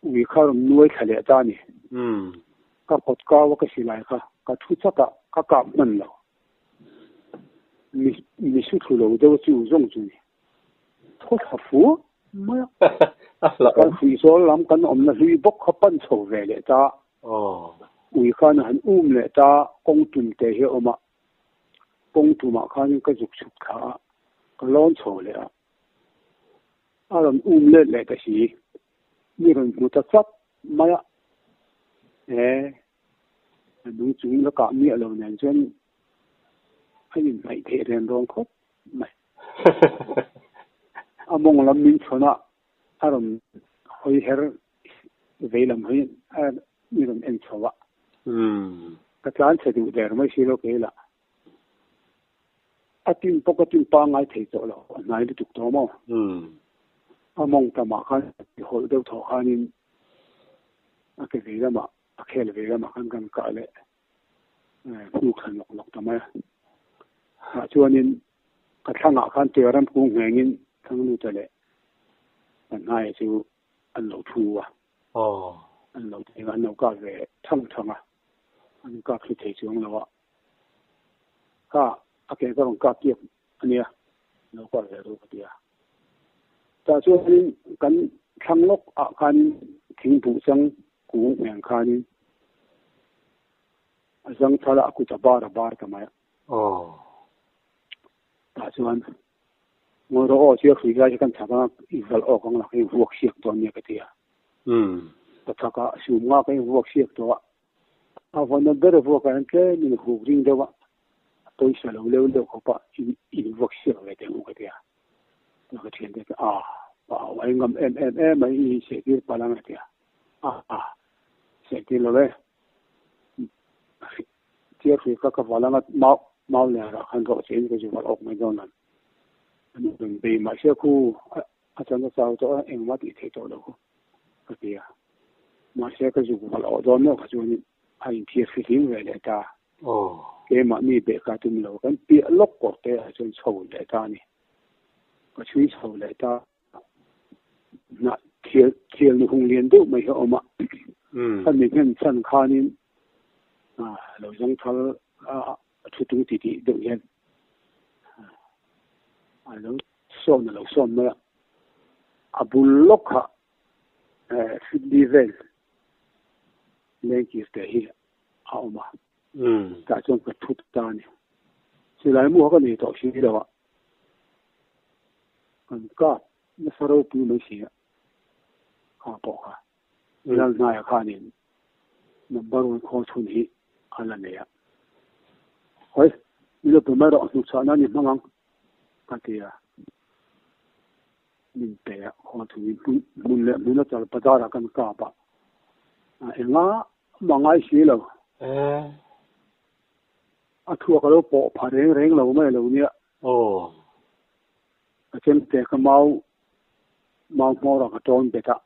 ui kha rawn nuai thla leh ta a ni. Ka kawt kau a ka silai kha ka thu chak a ka kap hman lo. Mi mi su thlu lo deuh chu zawng chu ni. Thaw thla fu mai a. Kan hrui zawl lam kan awmna hlui bawk kha pan chho ve leh ta. Ui khan a han um leh ta kawng tum te hi a awm a. Kawng tumah khanin ka zuk chhuk thla a, ka lawn chho leh a. A rawn um let leh ta si. Mi rawn hmu ta chap mai a. E, a nung chung la kah miah lo nen chuan a inhnaih theih ren rawn khawp mai. A mawng lam min chhawn a, a rawn hawi her vei lam hawi a mi rawn en chho a. Ka tlan chhe duh der mai si lo kei lah. A tin pawh ka tin pangngai thei tawh lo, a hnai lutuk tawh maw? A mawng tamah khan i hawlh deuh thawh khanin a ke vei lamah, a khel vei lamah khan kan kah leh hnuk thla nawk nawk ta mai a. Tah chuanin ka thlangah khan Tuiram kung nghengin Thangluta leh Panhnaia chu an lo thu a. An lo theng a, an lo kah ve thang thang a, an kap thlu thei chuang lo a. Kha a ke ka rawn kap tiak a nia, lo kal ve ru ka ti a. Tah chuanin kan thlang lawk ah khanin thing buh chang kung ngheng khanin a zang thal a, a kut a bar a bar ta mai a. Tah chuan ngawi rawh aw, chiar hrui lai hi kan chhak a, i valh awk ang la, ka invuak siak dawn nia ka ti a. Ka chhak a, sum nga ka invuak siak tawh a. A vawn ber vuak ah hian tlem in huk ring deuh a, a pawisa lo leuh leuh khawp a in vuak siak ve teh ang u ka ti a. Ka thian te chuan a pa au ai ngam em em em mai i seh tir palh ang a ti a. A seh tir lo e. Chiar hrui kha ka val anga mau mau ler ah khan rawh che in ka zu valh awk mai dawn an. An rawn bei mahse khu a chan a chau tawh a engmah tih theih tawh lo khu ka ti a. Mahse ka zuk valh awh dawn meuh kha chuanin a inthiar fihlim ve leh ta. Keimahni beh kha tum lo kan piah lawk kawr te ah chuan chho leh ta a ni. Ka chhui chho leh ta. Hnah thial thial nu hung lian deuh mai hi a awm a. Khami hnem chhan khanin lo zawng thal a thu tung ti tih deuh hian a lo sawn a lo sawn mai a. A bul lawk kha Sydney vel lengkir te hi a awm a. Tah chuan ka thut ta a ni. Silai mu kha ka nei tawh si lo a. Kan kap nasa ropui mai si a. Kha pawh kha. Lalhnaia khanin number one khawl chhun hi a la nei a. Hawi, min lo pe mai rawh, hnukchhuah nan i hmang ang ka ti a. Min pe a, khawl chhun hi hmun hmun leh hmun a chal bazar ah kan kap a, enga mah ngai si lo. A thuak a lo pawh pha reng reng lo mai lo nia. Ka chemte ka mau mau hmawr ah ka tawn bet a.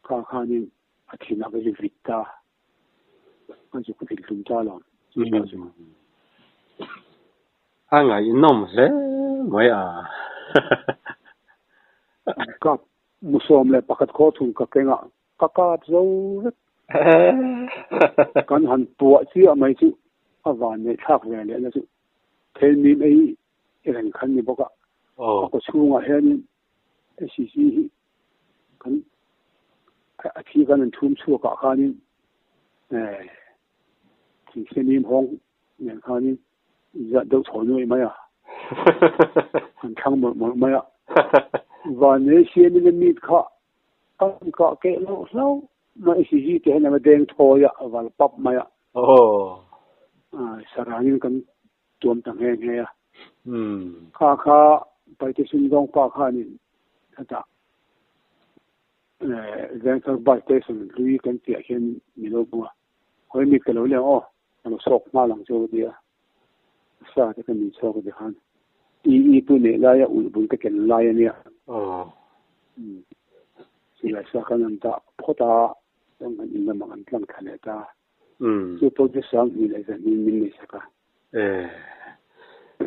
Kha khanin a thin a ka zu vit ta, a zuk vit hlum ta lo chu pa chu. A ngaihnawm hle mai a. Ka 11 khaw thung ka keng a, ka kap zo vek. Kan han puah chiah mai chu a van neih thlak ve leh na chu thel mim ei reng khan ni bawk a. A kaw chhungah hianin SEC hi kan. A thi kan an thum chhuakah khanin thingsenim hawng nen khanin zat deuh chho nuaih mai a, an thlang mawlh mawlh mai a. Vanei siamin a mit kha kan kah keh loh hlauh mai si hi te hian a deng thawi a, a val pap mai a. Sarangin kan tuam ta nghe nghe a. Kha kha Paite Sumdawng pa khanin hetah Vengthar bus station hlui kan piah hian min lo hmu a, Hawi mit ka lo leng aw, ka lo sawk nghal ang che u tia sa te ka min chhuak a ti khan i i pu neih laia ulh bul ka ken lai a nia. Silai sa khan an dah phawt a, chuan kan in lamah kan tlang thla leh ta. Chu pawh chu 2000 leh 200 min nei sak a.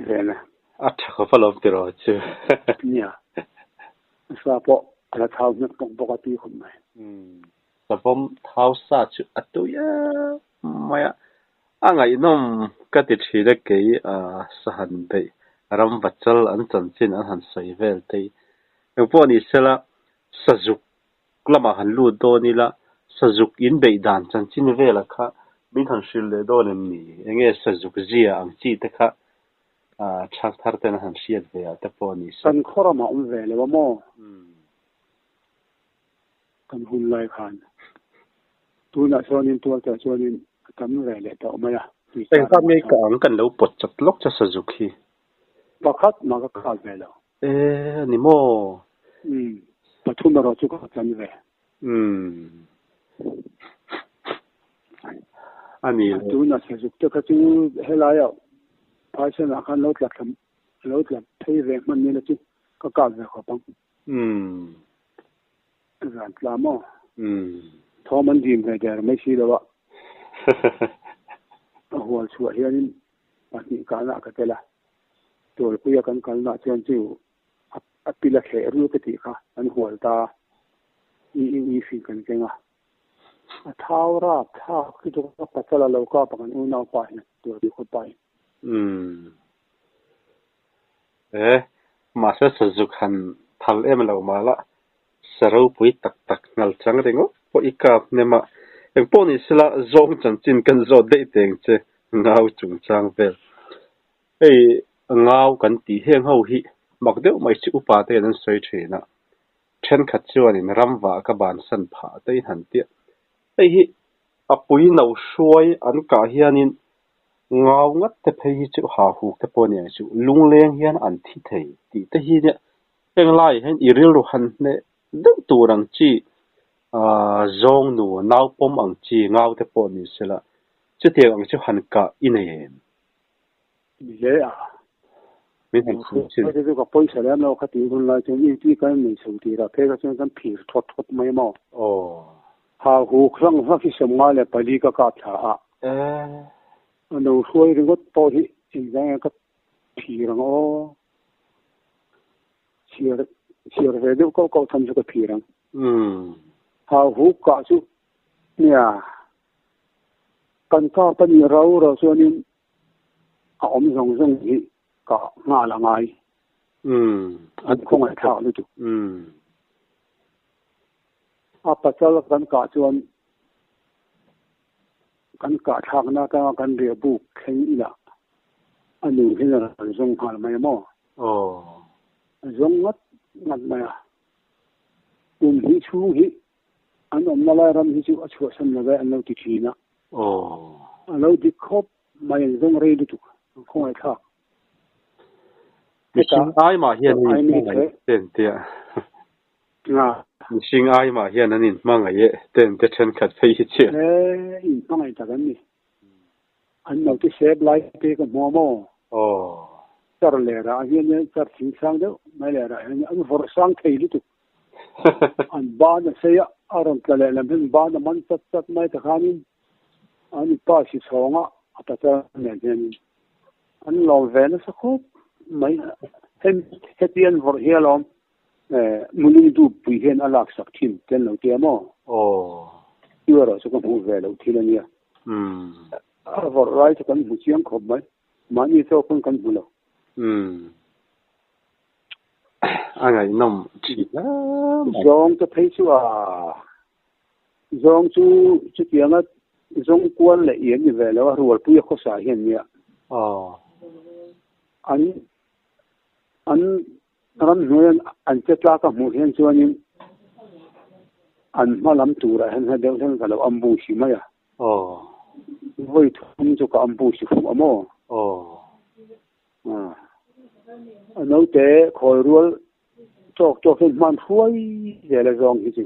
Vena. A tha khawp alawm tiraw chu. Nia. Sa pawh a la thau hnek bawk bawk a tui khawp mai. Savawm thau sa chu a tui em mai a, a ngaihnawm ka ti thin a kei sa han beih ram vachal an chanchin an han sawi vel te hi. Engpawh ni sela sazuk lamah han lut dawn ila sazuk in beih dan chanchin vela kha min han hrilh leh dawn em ni? Enge sazuk zia ang chi te kha thang thar ten an han hriat ve ah te pawh ni se. Kan khaw ramah awm ve lo a maw? Kan hun lai khan tunah chuanin tualtah chuanin a tam ve leh tawh mai a. Engzat nge ka ang kan lo pawt chat lawk che sazuk hi? Pakhat mah ka kal ve lo. E a ni maw? Umm, pathum erawh chu ka chan ve. Umm. A ni le. Tunah sazuk te kha chu helaia phaisenah khan lo tla thla lo tla phei ve hman nila chu ka kal ve khawp ang. Umm. Zan tla maw? Umm. Thawm an dim ve der mai si lo a. A hual chhuah hianin pahnih kahna ka tel a. Tualpuia kan kalna chuan chu a pil a thleh rul ka tih kha an hual ta a. I i ui hrin kan keng a. A thau rap thlak chu chu ka pasal a lo kap ang an unau pa hian Tualpui khaw pa in. Umm. E, mahse sazuk han thal em lo mah la, sa ropui tak tak nghal chang ringawt pawh i kap hnem a, engpawh ni sela zawng chanchin kan zawt daih teng che ngau chungchang vel. Hei ngau kan tih heng ho hi mak deuh mai chu upa te hian an sawi thin a, thenkhat chuanin ramvah ka bansan phah te in han tia. Hei hi a pui no hruai an kah hianin Ngau ngat te phei hi chu ha huk te pawh a ni ang chu, lungleng hian an thi thei tih te hi nia heng laiah hian i rilru han hneh deuh tur ang chi aah zawng nu nau pawm ang chi ngau te pawh ni sela chutiang ang chu han kah i nei em? Ni hle a. Min han chhung chin. Hei chu ka pawisa lem lo kha tih hun lai chuan i ti kan nei chho tirah phei kha chuan kan phir thawt thawt mai maw? Aw. Ha huk hlang hlak hi 54 ka kap thla a. Eh. A no hruai ringawt pawh hi engzah nge ka phir ang aw. Chhiar chhiar ve deuh kauh kauh tham chu ka phir ang. Umm. Ha huk kah chu nia kan kap a nih rau rau chuanin a awm zawng zawng hi ka nghal a ngai. Umm. An khawngaih thlak lutuk. Umm. A pasal kan kah chuan kan kah thlakna atanga kan riah buk thleng ila a nu hian a rawn zawng nghal mai a maw? Aw. A zawng ngat ngat mai a. Kum hnih chhung hi an awmna lai ram hi chu a chhuahsan lo ve an lo ti thin a. Aw. A lo dik khawp mai an zawng rei lutuk an khawngaih thlak. Mihring ai mah hian an inhmangaih ten tia. Mihring ai mah hian an inhmangaih e ten te thenkhat phei hi chiah. E inhmangaih tak an ni. An naute sep lai te ka hmu a maw? Aw. Char lerah hian char thing sang deuh mai lerah hian an vawrh sang thei lutuk. An ban a sei a, a rawn tla leh lam hian ban a man chat chat mai ta khanin an pa si chhawng a, a pasal nen hianin an lawm ve nasa khawp mai. Hemi heti an vawrh hi alawm Mulung dup pui hian a laksak thin te an lo tia maw? Aw. Chu erawh chu ka hmuh ve loh thil a nia. A vawrh lai chu kan hmu chiang khawp mai. Mahni chaw pawn kan hmu lo. Umm. A ngaihnawm thin hle mai. Zawng te phei chu a. Zawng chu chutianga zawng kual leh i an ni ve lo a, rualpui a khawsa hian nia. Aw. An an ramhnuai an an che tlak a hmuh hian chuanin an hma lam turah hian hla deuh hian ka lo ambush mai a. Aw. Vawi thum chu ka ambush fuh a maw? Aw. A naute khawi rual tawk tawk hian hman hruai zel a zawng hi chu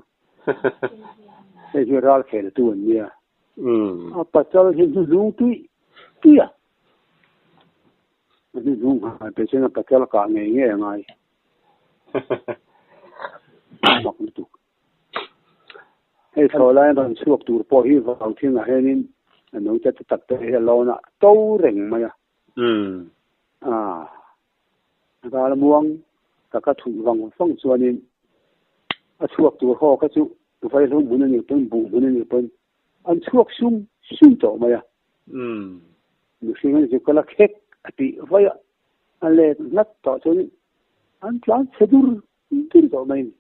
hei hi ral khel tu an nia. A pasal hi hnuhnung tui tui a, a hnuhnung nghal pe chuan a pasal kah ngei ngei a ngai. Mak lutuk. Hei thlawh lai an rawn chhuak tur pawh hi vau thingah hianin a naute te tak te hi a lawn a to reng mai a. A ral muang taka thuih vang vang chuanin a chhuak tur haw kha chu vaihlo hmun a nih pawn buh hmun a nih pawn an chhuak sum sum tawh mai a. Mihring an zuk a la khek a tih vaih a, a let nghat tawh chuanin an tlan chhe dur dur tawh mai a ni.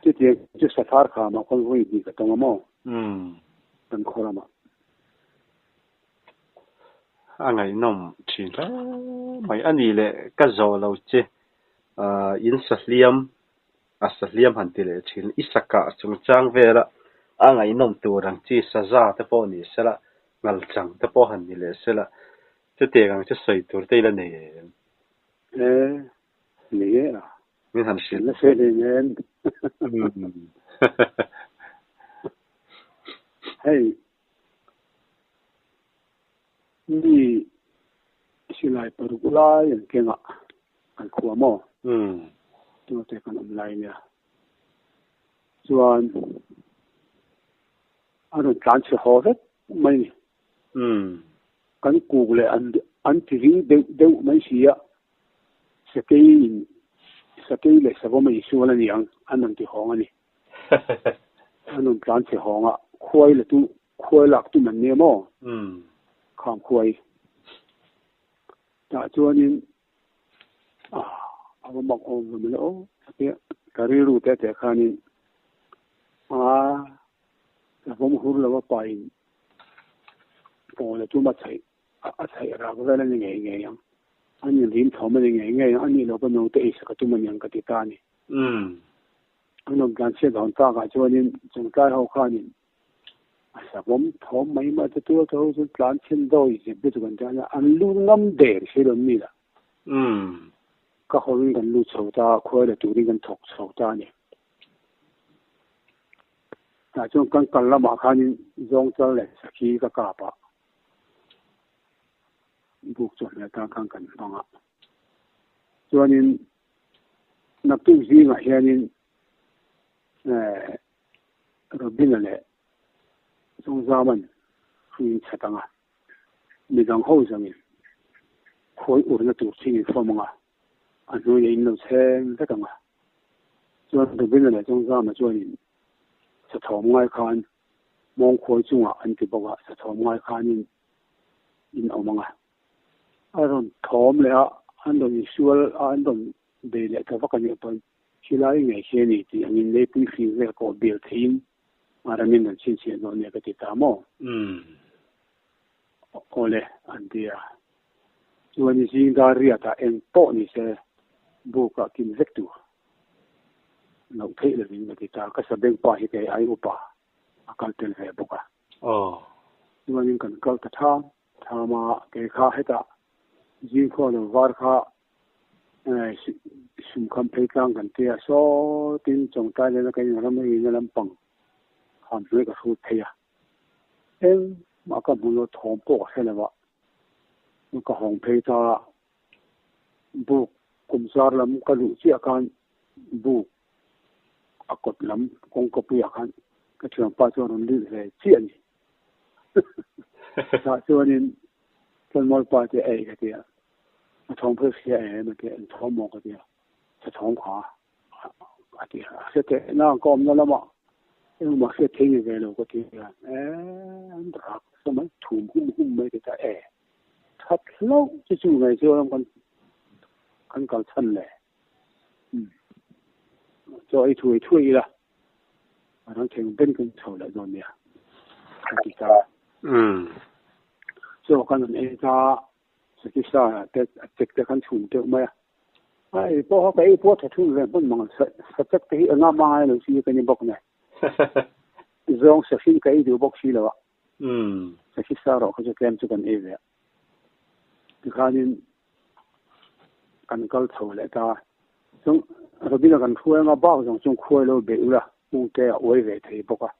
Chutiang chu Sathar khamah khawn vawi hnih ka tawng a maw? Kan khaw ramah. A ngaihnawm thin hle mai. A nih leh ka zawh lo che, in sahliam, a sahliam han ti leh thin, i sakah chungchang vela a ngaihnawm tur ang chi saza te pawh ni sela, ngalchang te pawh han ni leh sela, chutiang ang chu sawi tur te i la nei em? E, nei e a. Min han hrilh. La sawi hlei nen. Hei. Mi silai paruk lai an keng a, kan khua maw? Tute kan awm lai nia. Chuan a rawn tlan chhe haw vek mai ni. Kan kuk leh an an ti ring deuh deuh mai si a, sakei in sakei leh savawm a insual a ni ang an rawn ti hawng a ni. An rawn tlan chhe hawng a, khuai la tu khuai lak tum an nia maw? Khang khuai. Tah chuanin a va mak awm ve mawle aw tia ka rilru te teh khanin a savawm hur lo a pain pawl a tum a chhaih a chhaih rak vel a ni ngei ngei ang. An inrim thawm a ni ngei ngei ang. A nih loh ka naute eisak a tum a niang ka ti ta a ni. An rawn tlanchhiat dawn takah chuanin chungtlai ho khanin a savawm thawm mai mai te tual te ho chu tlan chhin dawi zep lutuk an ti a, an lut ngam der si lo mi lah. Ka hawin kan lut chho ta a, khuai la turin kan thawk chho ta a ni. Tah chuan kan kal lamah khanin zawngchal leh sakhi ka kap a, buk chawhmeh atan khan kan hmang a. Chuanin naktuk zingah hianin Robina leh Chungzaman hruiin chhat ang a, midang ho zawngin khawi urna tur thing in fawm ang a, a hnuaiah in lo chheng vek ang a. Chuan Robina leh Chungzama chuanin sathawm ngai khan mawng khawi chungah an ti bawk a, sathawm ngai khanin in awm ang a. A rawn thawm leh a, an rawn insual a, an rawn bei leh ta vak a nih pawn khilai ngei khi a ni tih angin leipui fing vel kawh bil theiin a ramin an chhinchhiah dawn nia ka ti ta maw? Awle, an ti a. Chuan i zing dar riatah eng pawh ni se bukah kim vek tur loh theih lovin ka ti ta. Ka sabeng pa hi kei ai upa a kal tel ve bawk a. Chuanin kan kal ta tham tham a, kei kha hetah zingkhua lo var kha sumkham phei tlang kan tia sawtin Chawngtlai lena kan inram a ina lampang kham hnuai ka hrut phei a. Engmah ka hmu lo thawm pawh ka hre lo a, ka hawng phei ta a, buk kumzar lam ka luh chiah khan buk a kawt lam kawngka puiah khan ka thianpa chuan rawn lut ve chiah a ni. Tah chuanin Tlangval pa te ei ka ti a, a thawm kha hria em a ti a, engthawm maw ka ti a, sa thawm kha a ti a, a hre teh na ka awmna lamah engmah hriat thei ni ve lo ka ti a, e an rak nasa mai, thum hum hum mai ka ti a, e that hlauh chu chu ngei chuan kan kan kal chhan le. Chaw ei thuai thuai ila. A rang theng ben kan chho leh dawn nia ka ti ta. Chaw kan rawn ei ta, Sakhi sa te a chek te khan chhum teuh mai a. A ei pawh kha ka ei pawh tha thung ve hmun mang sa chek te hi eng a hmangai lo si ka ni bawk nen. Zawng sa hring ka ei duh bawk si lo a. Sakhi sa rawh kha chu tlem chu kan ei ve a. Tikhanin kan kal chho leh ta. Chuan Robina kan hruai anga bak zawng chuan khuai lo beih ula hmungte a uai ve thei bawk a.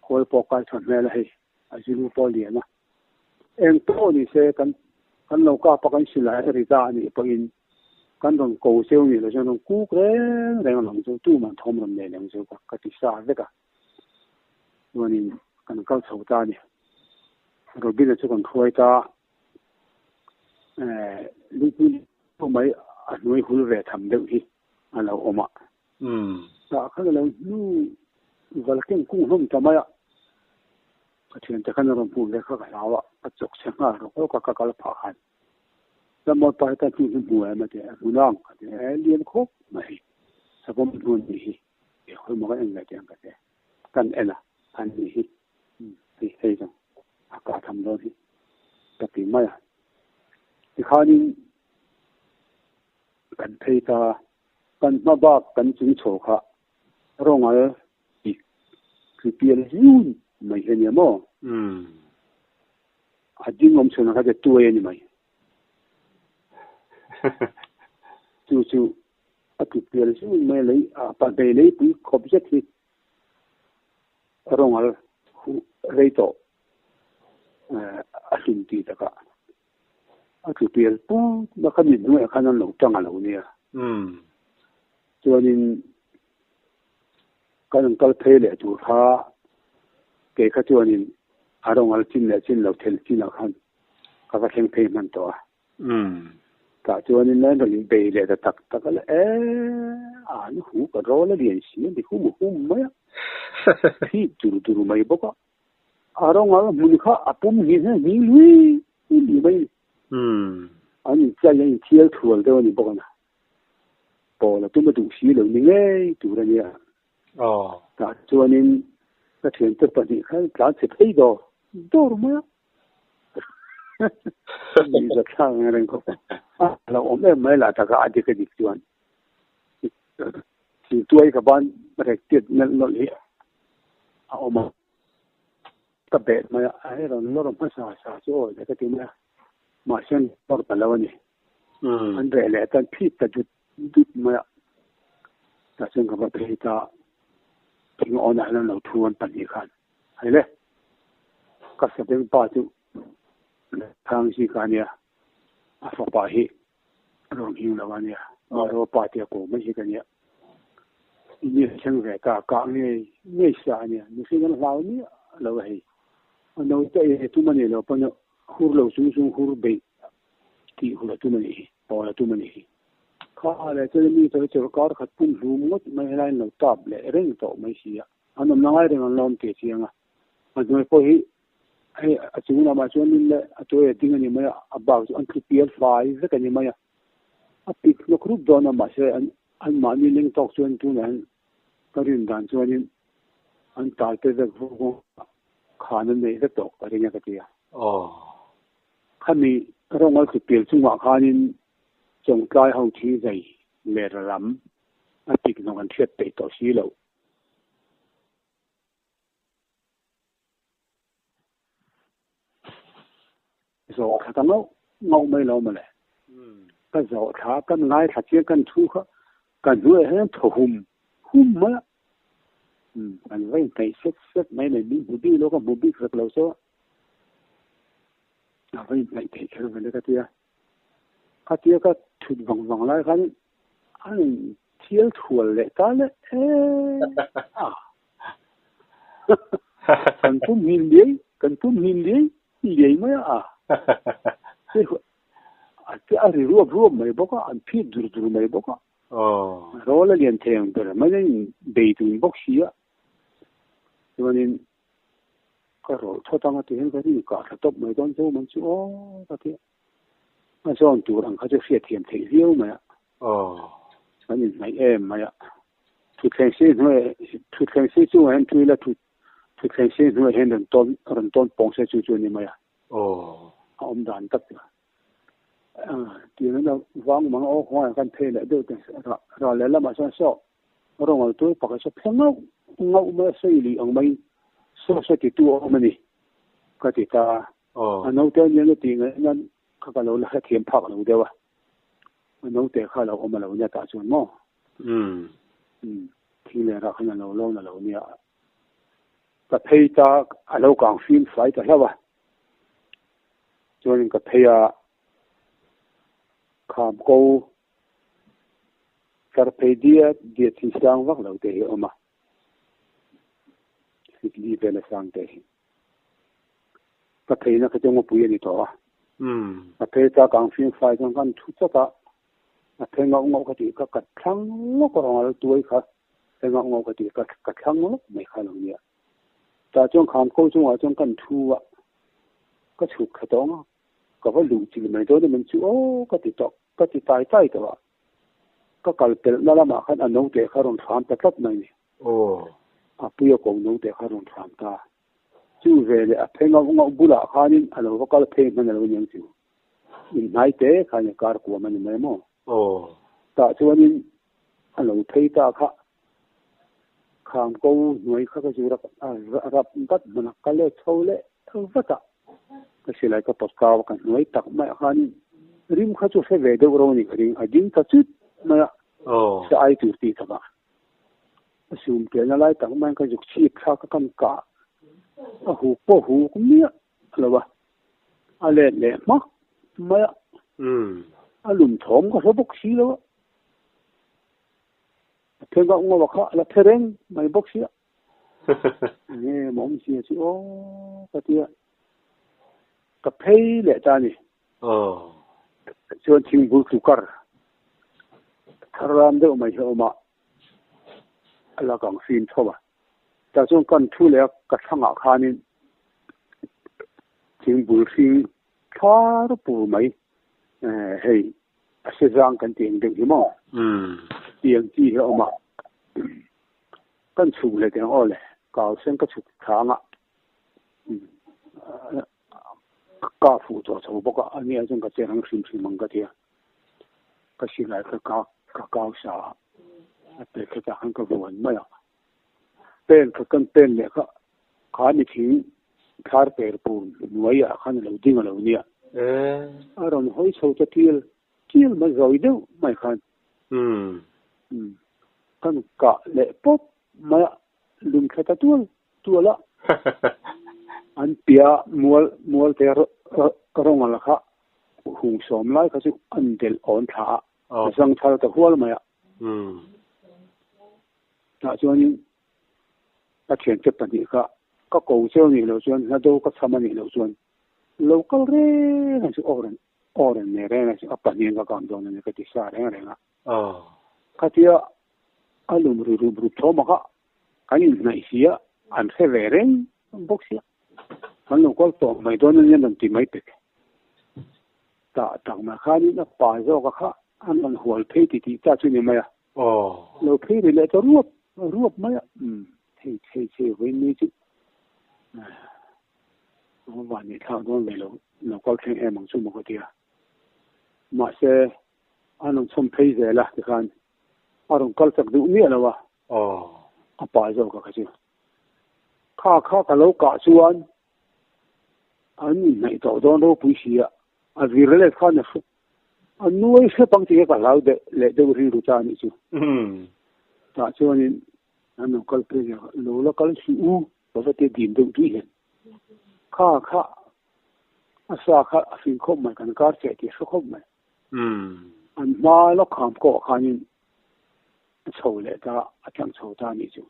Khuai pawh kai chhawn hmel a hei a zilu pawh a lian a. Eng pawh ni se kan kan lo kap a kan silai a ri ta a nih pawhin kan rawn ko cheu nih loh chuan rawn kuk reng reng ang chu tuman thawm rawn nei leng chu ka ti sa vek a. Chuanin kan kal chho ta a ni. Robina chu kan hruai ta eh lungpui deuh mai a hnuai hul ve tham deuh hi a lo awm a. Tah khan a lo hnu val keng kung hlawm ta mai a. Ka thiante khan a rawn hmuh ve kha ka hlau a, ka chawk chhe nghal rawk rawk a ka kal phah khan. Ramawt pa hi ka hnu hi hmu em a ti a, hmu nang ka ti a, lian khawp mai savawm hnu a nih hi. He hawi maw kan en ve teh ang ka ti a, kan en a, an nih hi hei hei zawng a kah tham dawn hi ka ti mai a. Tikhanin kan phei ta, kan hma bak kan chung chho kha rawngal pik tlu pial zun mai hi a nia maw? A ding awm chhunah kha chu tuai a ni mai. Chu chu A tlu pial zui mai a lei a pa bei leipui khawp zet hi rawngal huh rei tawh a hlun tih takah a tlu pial put a kha mi hnuaiah khan an lo tang a lo nia. Chuanin kan rawn kal phei leh tur kha kei kha chuanin a rawngal chin leh chin lo thel chinah khan ka va thleng phei hman tawh a. Tah chuanin an rawn bei leh ta tak tak a le, E, an hu ka rawl a lian si a ni hum hum mai a, thih dur dur mai bawk a. A rawngal hmun kha a pum hnih hnih hnih lui lui mai a ni. An inchai a inthial thual deuh a ni bawk a na. Pawl a tum a duh si lo ni ngei tur a nia. Tah chuanin ka thiante pahnih kha tlan chhe phei dawr dawr mai a. Ni za thlak ang reng khawp a lo awm em mai lah taka a dik a dik chuan thing tuai ka ban rek tiat melh nawlh hi a awm a ka bet mai a a rawn lawr hmasa sa chu awi le ka ti mai a mahse an lawr ta lo a ni an reh leh tan phit ta dut dut mai a tah chuan ka va phei ta thing awnah hian an lo thu an pahnih khan Hei le, ka sabeng pa chu Thang Zika a nia, a fapa hi rawn hing lo a nia, Maro pa tia ko mai hi ka nia. Ini a thleng ve ta, kah ngei ngei sa a nia, mihring an hlau miah lo a hei. A naute ei tum a nih loh pawn hur lo chung chung hur beih tih hur a tum a nih hi, pawl a tum a nih hi. Kha leh chuan mi chu chawlhkar khat pum hlum ngawt mai helai an lo tap leh reng tawh mai si a. An awmna ngai reng an lo awm teh chiang a, a hnuai pawh hi hei a chung lamah chuan in leh a tuai a ding a ni mai a, a bak chu an tlu pial fai vek a ni mai a, a pik hnawk rup dawn a mahse an anmahni leng tawk chuan tunah hian ka rin dan chuanin an tal te vek vuk a, khan an neih vek tawh ka ring a ka ti a. Khami rawngal tlu pial chungah khanin Chawngtlai ho thingzai ler lam a pik hnawk an hriat peih tawh si loh. Zawh thla ta ngauh ngauh mai lo mawle. Ka zawh thla kan ngaithla chiang kan thu kha ka hnuaiah hian thaw hum hum mai a. Kan va inhnaih sek sek mai mai min hmu bik lo ka hmu bik vek lo so a va inhnaih theih kher vele ka tia. Khatia ka thut vang vang lai khan a in thial thual leh ta le e a. Kan pum hnin liai, kan pum hnin liai liai mai a. A te a ri ruap ruap mai bawk a, an phit dur dur mai bawk a. Rawl a lian thei ang ber mai a in bei dun bawk si a. Chuanin ka rawlh thawt ang a ti hian ka rin kah thla tawp mai dawn chu man chu aw ka ti a. A zawn tur ang kha chu hriatthiam theih viau mai a. Kan inhnaih em mai a. Thutthleng sei hnuai thutthleng sei chungah hian thu ila thut thutthleng sei hnuaiah hian rawn tawn rawn tawn pawng se chu chu a ni mai a. Aw. A awm dan tak chu. Tiang in a vang mang aw khawngaih kan phei leh deuh te ral leh lamah chuan saw rawngal tur pakhat saw phe ngauh ngauh mai a sawi lui ang maiin saw saw titu a awm a ni ka ti ta a. A naute a nia tih ngaihna kha ka lo la hrethiam phak lo deuh a. A naute kha a lo awm a lo nia tah chuan maw. Thing leh rah khan a lo lawn a lo nia. Ka phei ta a lo kang fim fai ta hlauh a. Chuanin ka phei a, kham ko tlar phei diat diat hi sang vak lo te hi a awm a, sikli vel a sang te hi. Ka pheina kha chu ngawpui a ni tawh a, ka phei ta kang fim fai chuan kan thu chawt a, a phe ngauh ngauh ka tih kha ka thlang lawk a rawn al tuai kha, phe ngauh ngauh ka tih kha ka thlang lawk mai kha a lo nia. Tah chuan kham ko chungah chuan kan thu a, ka chhuk thla tawng a, ka va luh chilh mai dawn em chu aw ka ti tawh, ka ti tai tai tawh a, ka kal pelhna lamah khan a naute kha rawn hram ta tlat mai ni. Aw. A puia ko naute kha rawn hram ta. Chu veleh a phe ngauh ngauh bulah khanin a lo va kal phei hman a lo ni ang chu. Inhnai te khan a kar kuam a ni mai maw? Aw. Tah chuanin a lo phei ta kha kham ko hnuai kha ka zu rap rap vat hman a, ka let chho leh vat a, ka silai ka pawt kau a, ka hnuai tak mai ah khanin rim kha chu hre ve deuh ro a ni ka ring, a ding ta chut mai a, sa ai tur tih takah a sum piahna lai tak maiin ka zuk chhip thlak a, kan kah a huk pawh huk miah lo a, a let leh hmak mai a, a lum thawm ka hre bawk si lo a. A phe ngauh ngauh a kha a la phe reng mai bawk sia. Enge maw awm sia chu aw ka tia. Ka phei leh ta a ni. Chuan thingbul tukar thar ram deuh mai hi a awm a, a la kang fim tho a. Tah chuan kan thu leh a ka thlangah khanin thingbul hring thar pur mai hei a se zang kan tih ang deuh hi maw? Tiang chi hi a awm a, kan chhuk leh teh ang aw le, kau sen ka chhuk thla ang a, ka fuh tawh chho bawk a, a nia chuan ka chen ang hrim hrim ang ka ti a, ka silai kha ka ka kau sa a, a pe khetah khan ka vuan mai a, pen kha kan pen leh kha kha ni thing thlar per pur hnuaiah khan a lo ding a lo nia. A rawn hawi chho ta tial tial mai zawi deuh mai khan kan kah leh pawp mai a, lung thla ta tual tual a. An piah mual mual te rawng al kha hung sawm lai kha chu an delh awn thla a, a zang thar ta hual mai a. Tah chuanin ka thiante pahnih kha ka ko cheu nih loh chuan hla do ka chham a nih loh chuan lo kal reng ang chu aw reng aw reng nei reng ang chu a pahnihin ka kang dawn a ni ka ti sa reng reng a. Khatia a lum ri rup rup tho mah kha kan inhnaih si a, an hre ve reng bawk sia. Kan lo kal tawh mai dawn a nia rawn ti mai pek. Tah tak mah khanin a pa zawka kha an rawn hual phei ti tih ta chu ni mai a. Lo phei ri leh ta ruap ruap mai a. Hei hei chei vawiin ni chu van ni thlak dawn ve lo lo kal thleng em ang chu maw ka ti a. Mahse an rawn chhawm phei zel a tikhan a rawn kal chak duh miah lo a. A pa zawk a kha chu. Kha kha ka lo kah chuan an inhnaih tawh dawn ropui si a, a vir let khan a hruk a nuai hrep ang tih kha ka hlau deuh leh deuh rilru ta a nih chu. Tah chuanin an lo kal phei leh a, lo la kal suh u ka va tia dim deuh duih hian kha kha a sa kha a fing khawp mai kan kar cheh tih a hre khawp mai. An hma lawk kham kawh khanin a chho leh ta a tlang chho ta a nih chu.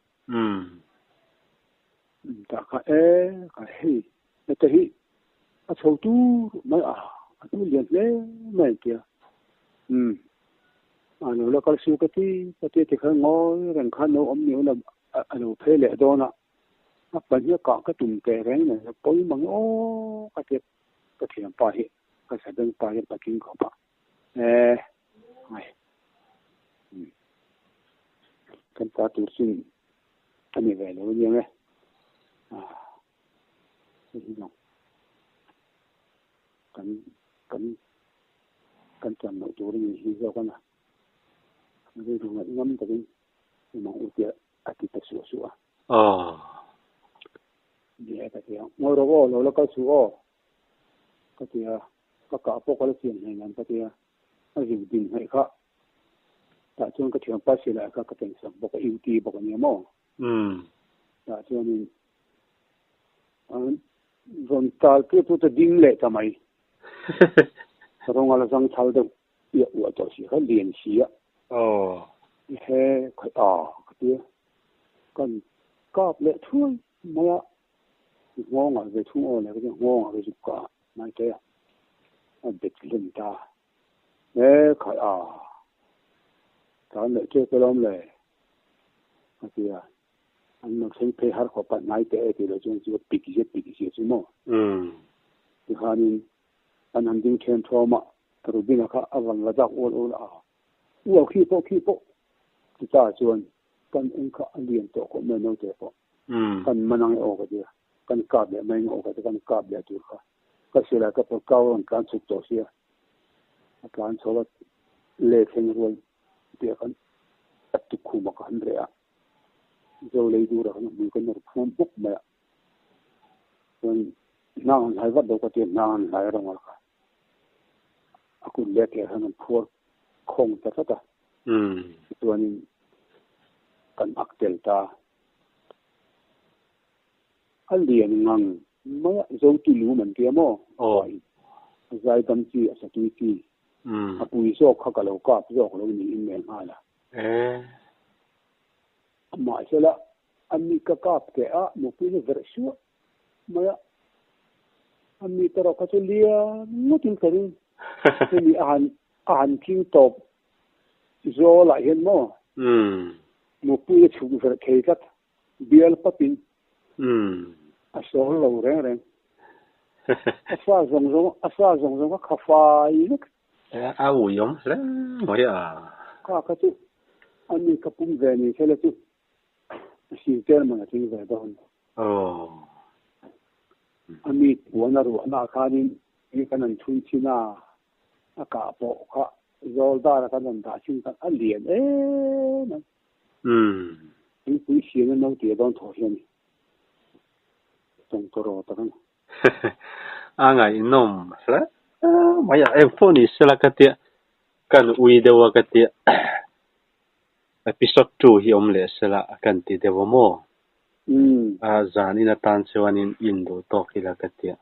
Tah kha e ka hei heta hi a chho tur mai a a hnu lian hle mai an tia umm a lo la kal su ka ti ka tia tikhan ngawi reng khan lo awm ni ula a lo phei leh dawn a a pahnih a kah ka tum teh reng nen a pawi mang aw ka tia ka thianpa hi ka sabeng pa hi a patling khawp a e ai. Kan ta tur chin a ni ve lo aniang e. Hei hi zawng kan kan kan chan loh tur a ni hi zawk a na. Rilru ngaih ngam takin i mang u tia a ti ta suah suah a. Aw. Ni e ka ti a, Ngawi rawh aw, lo la kal suh aw ka ti a, ka kah pawh ka la chian hlei nan ka ti a, a zuk din hnaih kha tah chuan ka thianpa silai kha ka ken sak bawk a, UT bawk a nia maw? Umm. Tah chuanin an rawn tal tir chu ta ding leh ta mai. Rawng a la zang thal deuh iah uah tawh si kha lian si a. Aw. He khaih a ka ti a, kan kap leh thuai mai a, nghawngah ve thung aw le ka ti a, nghawngah ka zuk ka mai te a, a bet hlum ta. He khaih a, tan leh tep alawm le ka ti a, an lo thleng phei har khawp a, hnai teh e tih loh chuan chu a pik zia pik zia chu maw. Tikhanin An han ding then thawm a, Rubina kha a van la dak ual ual a, Uau khi pawh khi pawh ti ta chuan kan eng kha a lian tawh khawp mai naute pawh kan man ang e aw ka ti a, kan kap leh mai ang aw ka ti a, kan kap leh tur kha ka silai ka pawt kau rawn tlan chhuk tawh sia, a tlan chho a let thleng rual tih khan a tukkhum ah ka han reh a, zo lei dur ah khan a hmui ka nawr phum hmuk mai a. Chuan hnang han hlai vat lo ka ti a, hnang han hlai rawng a kha a kut leh ke khan an phuar khawng ta tlat a. Tichuanin kan ak tel ta. A lian ngang mai a, Zoti lum an tia maw? A zaidam chi, a satui chi, a pui zawk kha ka lo kap zawk lo niin leh nghal a. Mahsela, A mi ka kap teh a, mupui na verh suah mai a. A mi te rawh kha chu lian ngawtin ka ring. Hemi a han a han tling tawp zawl ah hian maw mupui a chhuk verh thei tlat bial papin a sawl lo reng reng. A sa zawng zawng a sa zawng zawng kha kha fai vek. A uiawm hle mai a. Kha kha chu a mi ka pum ve ni sela chu Sir chairman a tling ve dawn. Aw. A mi puan a ruahna ah khanin mi kan han chhun chin a, a kah pawh kha zawl dar a kan rawn dah chin khan a lian em a. Umm. Thingpui sian a no tia dawn thaw hian tawngtawraw tak a ni. A ngaihnawm hle mai a, engpawh ni sela ka tia kan ui deuh a ka tia. Episode 2 hi awm leh sela a kan ti deuh a maw? A zan in atan chuanin in duh tawk ila ka tia.